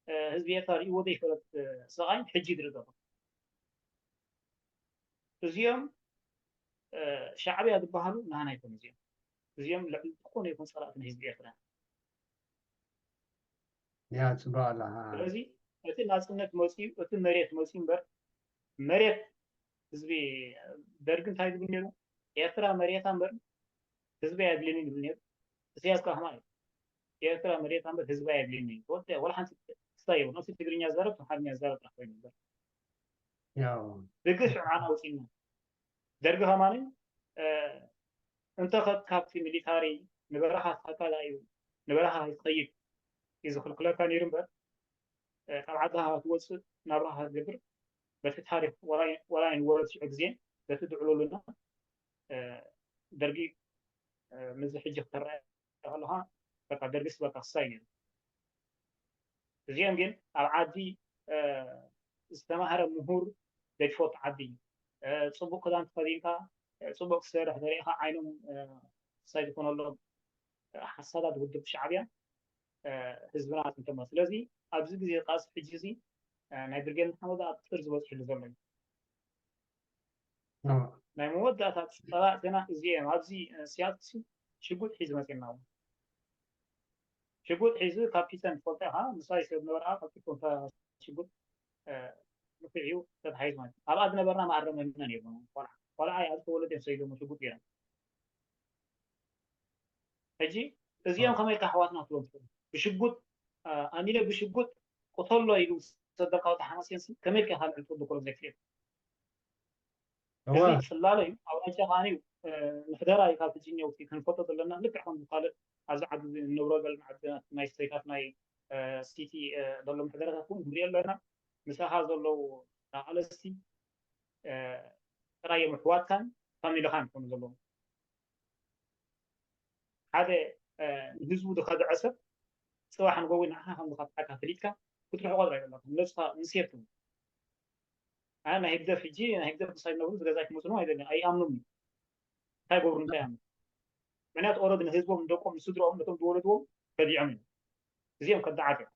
እ፣ ህዝቢ ኤርትራ ሪእዎ ዘይፈለጥ እ፣ ስቓይ ሕጂ ይድሪ ዘሎ እዚኦም እ፣ ሻዕብያ ዝበሃሉ ናህና ኣይኮኑ እዚኦም እዚኦም ልዕሊ ዝኾነ ይኹን ፀላእቲ ናይ ህዝቢ ኤርትራ ያ ፅቡቅ ኣላ ስለዚ እቲ ናፅነት መፅዩ እቲ መሬት መፅዩ እምበር መሬት ህዝቢ ደርጊ እንታይ ዝብል ነይሩ ኤርትራ መሬታ እምበር ህዝቢ ኣየድልየኒ ዝብል ነይሩ እስያስ ከዓ ከማ እዩ ኤርትራ መሬታ እምበር ህዝቢ ኣየድልየኒ ወደ ወላ ሓንቲ ክስታይ የብሉ እቲ ትግርኛ ዝዛረብ ኣምሓርኛ ዝዛረብ ጥራሕ ኮይኑ እምበር ያው ብግፍ ዓና ውፅና ደርጊ ከማኒ እ፣ እንተ ከ-፣ ካብቲ ሚሊታሪ ንበረኻ ተኸታታሊ እዩ፣ ንበረኻ ይኸይድ እዩ ዝኽልክለካ ነይሩ እምበር፣ እ፣ ካብ ዓድኻ ክትወፅእ ናብራኻ ክትገብር በቲ ታሪኽ ዋላ፣ ዋላ ይንወረድ ሽዑ ግዜ በቲ ዝዕለሉና፣ እ፣ ደርጊ፣ እ፣ ምስዚ ሕጂ ክተረኣዮ ከለኻ በቃ ደርጊስ በቃ ክሳይ ነይሩ። እዚኦም ግን ኣብ ዓዲ፣ እ፣ ዝተማህረ ምሁር ዘይትፈልጦ ዓዲ፣ እ፣ ፅቡቅ ክዳን ተኸዲንካ፣ እ፣ ፅቡቅ ክሰርሕ ተሪእኻ ዓይኖም፣ እ፣ ክሳይ ዝኾነሎም፣ እ፣ ሓሳዳት ውድብ ሻዕብያ፣ እ፣ ህዝብና ኣፅንቶሞ። ስለዚ ኣብዚ ግዜ ቃልሲ ሕጂ እዚ፣ እ፣ ናይ ብርጌድ ንሓመዱ ኣብ ጥርዚ በፂሕሉ ዘሎ እዩ። ናይ መወዳእታ ፀላእትና እዚኦም ኣብዚ፣ እ፣ ሲያትል ሽጉጥ ሒዙ መፂና። ሽጉጥ ሒዙ ካብ ፒተን ትፈልጦ ኢኻ፣ ምሳይ ሰብ ነበርኣ ቀልጢፉ ሽጉጥ፣ እ፣ ንፍዒኡ ተታሒዙ ማለት እዩ። ኣብኣ ዝነበርና መኣረሚ ህምና ነይሩ። ቆልዓ፣ ቆልዓ እያ ዝተወለደ እዮም ሰይዶሞ ሽጉጥ ገይሮም። ሕጂ እዚኦም ከመይ ኢልካ ኣሕዋትና ክትብሎም ትኽእል? ብሽጉጥ፣ እ፣ ኣሚለ ብሽጉጥ ቅተሎ ኢሉ ዝሰደልካ ወዲ ሓማሴን ሲ ከመይ ኢልካ ኢኻ ልዕሊ ትወዲ ኮሎ ዘይትኽእል? እወ። እዚ ጽላለ እዩ። ኣውራጃ ከኣ እዩ፣ እ፣ ምሕደራ እዩ። ካብ ሕጂ እኒኦ እቲ ክንፈልጦ ዘለና ልክዕ ከም ካልእ ኣብዚ ዓዲ እዚ እንነብሮ ዘለና ዓዲ ናይ ስተይታት ናይ፣ እ፣ ሲቲ፣ እ፣ ዘሎ ምሕደራታት እውን ንሪኦ ኣለና። ምሳኻ ዘለዉ ተቓለስቲ፣ እ፣ ጥራይ እዮም ኣሕዋትካን ፋሚልኻን ክኾኑ ዘለዎም። ሓደ፣ እ፣ ንህዝቡ ዝኸድዐ ሰብ ጽባሕ ንጎዊ ንዓኻ ከም ዝኸድዓካ ፈሊጥካ ክትርሕቆ ጥራይ ዘለካ። ነብስኻ ንሴፍ ትብሎ። ኣነ ናይ ህግደፍ ሕጂ፣ ናይ ህግደፍ ምሳይ ዝነብሩ ገዛ ክመጽኑ ኣይደልን፣ ኣይኣምኑን። እንታይ ገብሩ፣ እንታይ ኣምኑ? ምክንያቱ ኦረዲ ንህዝቦም፣ ንደቆም፣ ንስድሮኦም፣ ነቶም ዝወለድዎም ከዲዖም እዮም። እዚኦም ከዳዓት እዮም።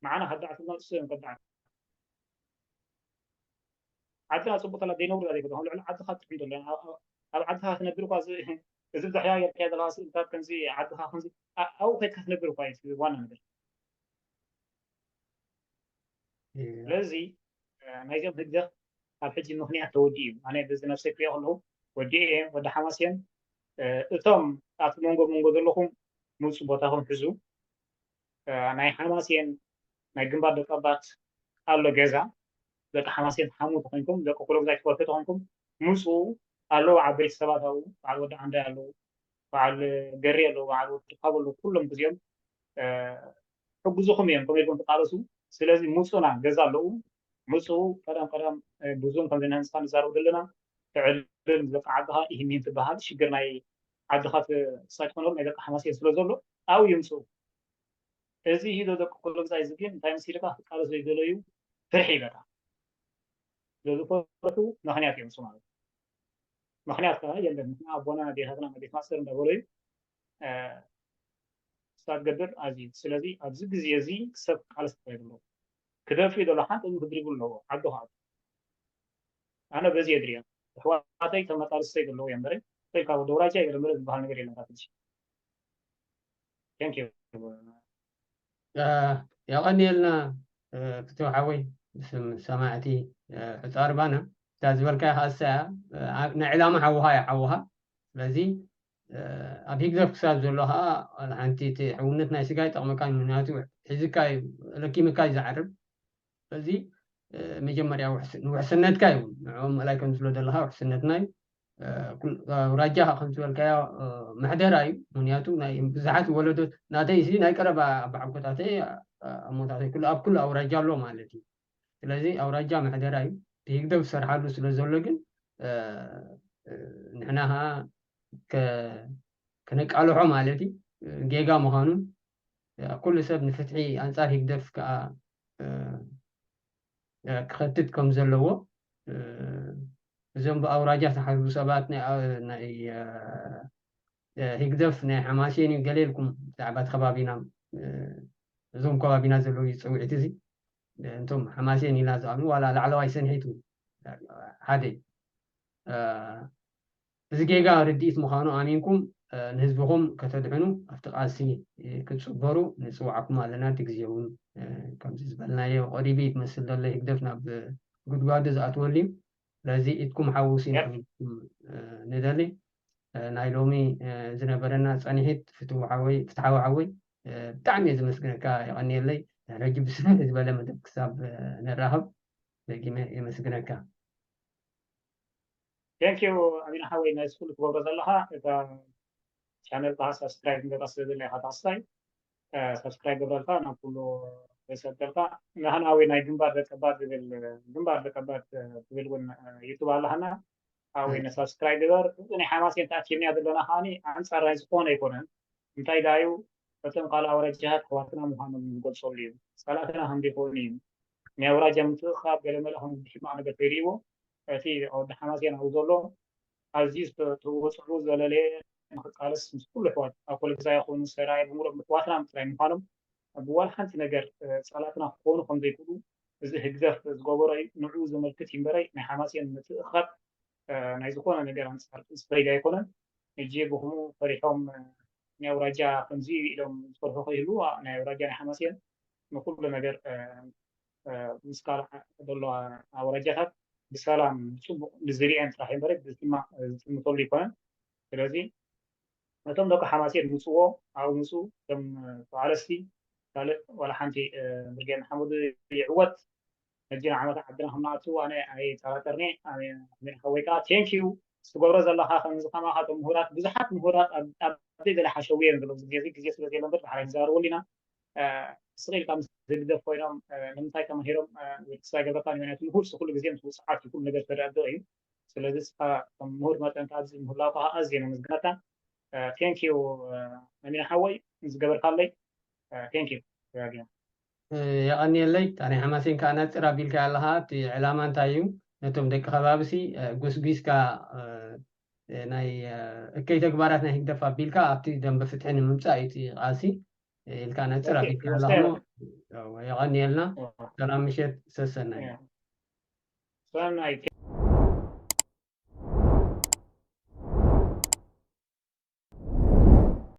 ንዓና ከዳዓትና ንሱ እዮም ከዳዓት። ዓድና ጽቡቅ ተላ ዘይነብሩ ዛ ዘይከዳ ልዕሊ ዓድኻ ትጥዕም ዘሎ። ኣብ፣ ኣብ፣ ኣብ ዓድኻ ክትነብር እኳ እዚ፣ እዚ ብዛሕያ ጌርካ ዘለኻ ስእልታት ከምዚ ዓድኻ ከምዚ ኣ-፣ ኣብኡ ከይድካ ክትነብር እኳ እዩ ዋና ነገር። እየ። ስለዚ፣ እ፣ ናይዞም ህግደፍ ካብ ሕጂ ምኽንያት ተወዲኡ እዩ። ኣነ በዚ ነብሰይ ክሪኦ ከለኹ ወዲኡ እየ፣ ወዲ ሓማሴን፣ እ፣ እቶም ኣብቲ መንጎ መንጎ ዘለኹም ምውፁ ቦታኹም ሕዙ። እ፣ ናይ ሓማሴን ናይ ግንባር ደቀባት ኣሎ ገዛ። ደቂ ሓማሴን ሓሙ ተኾንኩም፣ ደቂ ኮሎግዛይ ትፈልጡ ተኾንኩም፣ ምውፁ ኣለዉ ዓበይቲ ሰባት ኣብኡ፣ በዓል ወዲ ዓንዳይ ኣለዉ፣ በዓል ገሪ ኣለዉ፣ በዓል ወዲ ካብ ኣለዉ፣ ኩሎም ግዜኦም፣ እ፣ ሕጉዝኹም እዮም፣ ከምኡ ኢልኩም ትቃለሱ። ስለዚ ምውፁና ገዛ ኣለዉ፣ ምውፁ። ቀደም ቀደም፣ እ፣ ብዙም ከምዚ ናይ ህንፃ ንዛረቡ ዘለና፣ ትዕልል ደቂ ዓድኻ ኢሂሚን ትበሃል፣ ሽግር ናይ ዓድኻ ትሳጭ ኮኖም ናይ ደቂ ሓማሴን ስለ ዘሎ፣ ኣብኡ ይምፅኡ። እዚ ሂዶ ደቂ ኮሎግዛይ እዚ ግን እንታይ መሲልካ ክቃለስ ዘይደለዩ ፍርሒ በቃ። ስለዝፈርሑ ምኽንያት እዮም እሱ ማለት። ምኽንያት ከኣ የለን። ንሕና ኣቦና ኣዴታትና ቤት ማእሰር እንዳበለዩ፣ እ፣ ክሳብ ገብር ኣዝዩ። ስለዚ ኣብዚ ግዜ እዚ ሰብ ክቃለስ ይኽእል ኣለዎ። ክደፍእ ዘሎ ሓንቲ እምኒ ክድርቡ ኣለዎ። ዓዱ ከኣ ኣነ በዚ የድርዮ። ኣሕዋተይ ተመጣልስተይ ዘለዉ እዮም እምበረ፣ ወይ ካብ ወዲ ኣውራጃ እዮም እምበረ ዝበሃል ነገር የለን። ካብ ትንሽ። Thank you። እ፣ የቐንየልና፣ እ፣ ፍትው ሓወይ፣ ብስም ሰማዕቲ፣ እ፣ ዕፃር ባና። እታ ዝበልካያ ከኣ እሳ እያ፣ እ፣ ኣብ፣ ናይ ዕላማ ሓውኻ እያ፣ ሓውኻ። ስለዚ፣ እ፣ ኣብ ህግደፍ ክሳብ ዘሎ ከኣ፣ ዋላ ሓንቲ እቲ ሕውነት ናይ ስጋ ይጠቕመካ፣ ምኽንያቱ ሒዝካ እዩ፣ ለኪምካ እዩ ዝዓርብ። ስለዚ፣ እ፣ መጀመርያ ውሕስ-፣ ንውሕስነትካ እዩ፣ ንዕኦም ምእላይ ከም ዝብሎ ዘለኻ ውሕስነትና እዩ። እ፣ ኩል-፣ ኣውራጃ ከም ዝበልካዮ፣ እ፣ መሕደራ እዩ። ምኽንያቱ ናይ ብዙሓት ወለዶ ናተይ እዚ ናይ ቀረባ ኣቦሓጎታተይ፣ እ፣ ኣሞታተይ ኩሉ ኣብ ኩሉ ኣውራጃ ኣሎ ማለት እዩ። ስለዚ ኣውራጃ መሕደራ እዩ። እቲ ህግደፍ ዝሰርሓሉ ስለ ዘሎ ግን፣ እ፣ እ፣ ንሕና ኸኣ ከ-፣ ከነቃልሖ ማለት እዩ። ጌጋ ምዃኑን፣ እ፣ ኩሉ ሰብ ንፍትሒ ኣንጻር ህግደፍ ከኣ፣ እ፣ እ፣ ክኸትት ከም ዘለዎ፣ እ፣ እዞም ብኣውራጃ ዝሓስቡ ሰባት ናይ፣ ኣ-፣ ናይ፣ እ፣ እ፣ ህግደፍ ናይ ሓማሴን እዩ ገለ ኢልኩም ብዛዕባ እቲ ከባቢና፣ እ፣ እዞም ከባቢና ዘለዉ እዩ ጽውዒት እዚ። እ፣ እንቶም ሓማሴን ኢልና ዝኣምኑ ዋላ ላዕለዋይ ሰንሒት እውን ሓደ እዩ። እ፣ እዚ ጌጋ ርድኢት ምዃኑ ኣሚንኩም፣ እ፣ ንህዝብኹም ከተድሕኑ ኣብቲ ቃልሲ፣ እ፣ ክትጽበሩ ንጽውዓኩም ኣለና። እቲ ግዜ እውን፣ እ፣ ከምዚ ዝበልናዮ ቀሪቡ እዩ ትመስል ዘሎ። ህግደፍ ናብ ጉድጓዱ ዝኣትወሉ እዩ። ስለዚ ኢድኩም ሓውስ ኢና እ፣ ንደሊ። እ፣ ናይ ሎሚ፣ እ፣ ዝነበረና ጻንሒት ፍትዊ ሓወይ፣ ፍትሓዊ ሓወይ፣ እ፣ ብጣዕሚ እየ ዘመስግነካ፣ የቐንየለይ። ሕጂ ብስፍሕ ዝበለ መደብ ክሳብ፣ እ፣ ንራኸብ ደጊመ የመስግነካ። Thank you ኣሚና ሓወይ፣ ናይ ኩሉ ትገብሮ ዘለኻ። እታ ቻነል ከዓ ሳብስክራይብ ንገብራ ስለ ዘለና ኢኻ ተኸስታይ። ሳብስክራይብ ገብረልካ ናብ ኩሉ ሰብ ገብርካ። ናህና ኣወይ ናይ ግንባር ደቀባት ዝብል፣ ግንባር ደቀባት ትብል እውን ዩቱብ ኣለሃና። ኣወይ ሳብስክራይብ ግበር። እዚ ናይ ሓማሴን ተኣኪብና ዘለና ከዓኒ ኣንፃር ናይ ዝኾነ ኣይኮነን። እንታይ ዳዩ፣ እቶም ካልእ ኣውራጃታት ኣሕዋትና ምዃኖም ዝገልፀሉ እዩ። ፀላእትና ከም ዘይኮኑ እዩ። ናይ ኣውራጃ ምትእኻብ ገለመለ ከም ሕማቕ ነገር ከይርእይዎ፣ እቲ ወዲ ሓማሴን ኣብኡ ዘሎ ኣዝዩ ዝተወፅዑ ዘለለየ ንክቃለስ ምስ ኩሉ ኣሕዋት ኣብ ኮለግዛ ይኹኑ ሰራየ ብምሉኦም ኣሕዋትና ጥራይ ምዃኖም ብዋላ ሓንቲ ነገር ፀላእትና ክኾኑ ከም ዘይክእሉ እዚ ህግደፍ ዝገበሮ እዩ። ንዕኡ ዘመልክት እዩ እምበረይ ናይ ሓማሴን ምትእኻብ ናይ ዝኾነ ነገር ኣንፃር እዚ ፈይዳ ኣይኮነን። ሕጂ ብኹምኡ ፈሪሖም ናይ ኣውራጃ ከምዚ ኢሎም ዝፈርሑ ከይህልዉ ናይ ኣውራጃ ናይ ሓማሴን ንኩሉ ነገር ምስ ካልእ ዘሎ ኣውራጃታት ብሰላም ብፅቡቅ ንዝሪአን ጥራሕ እምበረ ብሕማቅ ዝጥምተሉ ኣይኮነን። ስለዚ ነቶም ደቂ ሓማሴን ምፅዎ ኣብኡ ምፁ። እቶም ተቓለስቲ ካልእ ዋላ ሓንቲ ብርጌድ ንሓመዱ ይዕወት። ነዚ ንዓመት ዓድና ከም ንኣቱ ኣነ ኣይጠራጠርኒ። ኣሜን ሓወይ ከዓ ቴንክ ዩ ትገብሮ ዘለኻ። ከምዚ ከማኻ እቶም ምሁራት ብዙሓት ምሁራት ኣብ ዘይገለ ሓሸዊ እዮም ዘለዉ። ግዜ ግዜ ስለ ዘየለ እምበር ብሓራይ ንዛረበሉ ኢና። ስቕ ኢልካ ምስ ህግደፍ ኮይኖም ንምንታይ ተማሂሮም ወይ ክሳይ ገብረካ ምክንያቱ ምሁር ኩሉ ግዜ ምስ ውፅዓት ኩሉ ነገር ተረድኦ እዩ። ስለዚ ስኻ ከም ምሁር መጠን ኣብዚ ምህላውካ ኣዝየ ነመስግነካ። ቴንክ ዩ ኣሚና ሓወይ ዝገበርካለይ። ቴንክ ዩ ደጋጊመ። የቐንየለይ። እታ ናይ ሓማሴን ከዓ ነፅር ኣቢልካ ኣለኻ። እቲ ዕላማ እንታይ እዩ? ነቶም ደቂ ከባቢሲ ጉስጒስካ ናይ እከይ ተግባራት ናይ ህግደፍ ኣቢልካ ኣብቲ ደንበ ፍትሒ ንምምፃእ እዩ እቲ ቃልሲ ኢልካ ነፅር ኣቢልካ ኣለኻ። የቐንየልና። ሰላም ምሸት። ሰሰናይ። ሰናይ።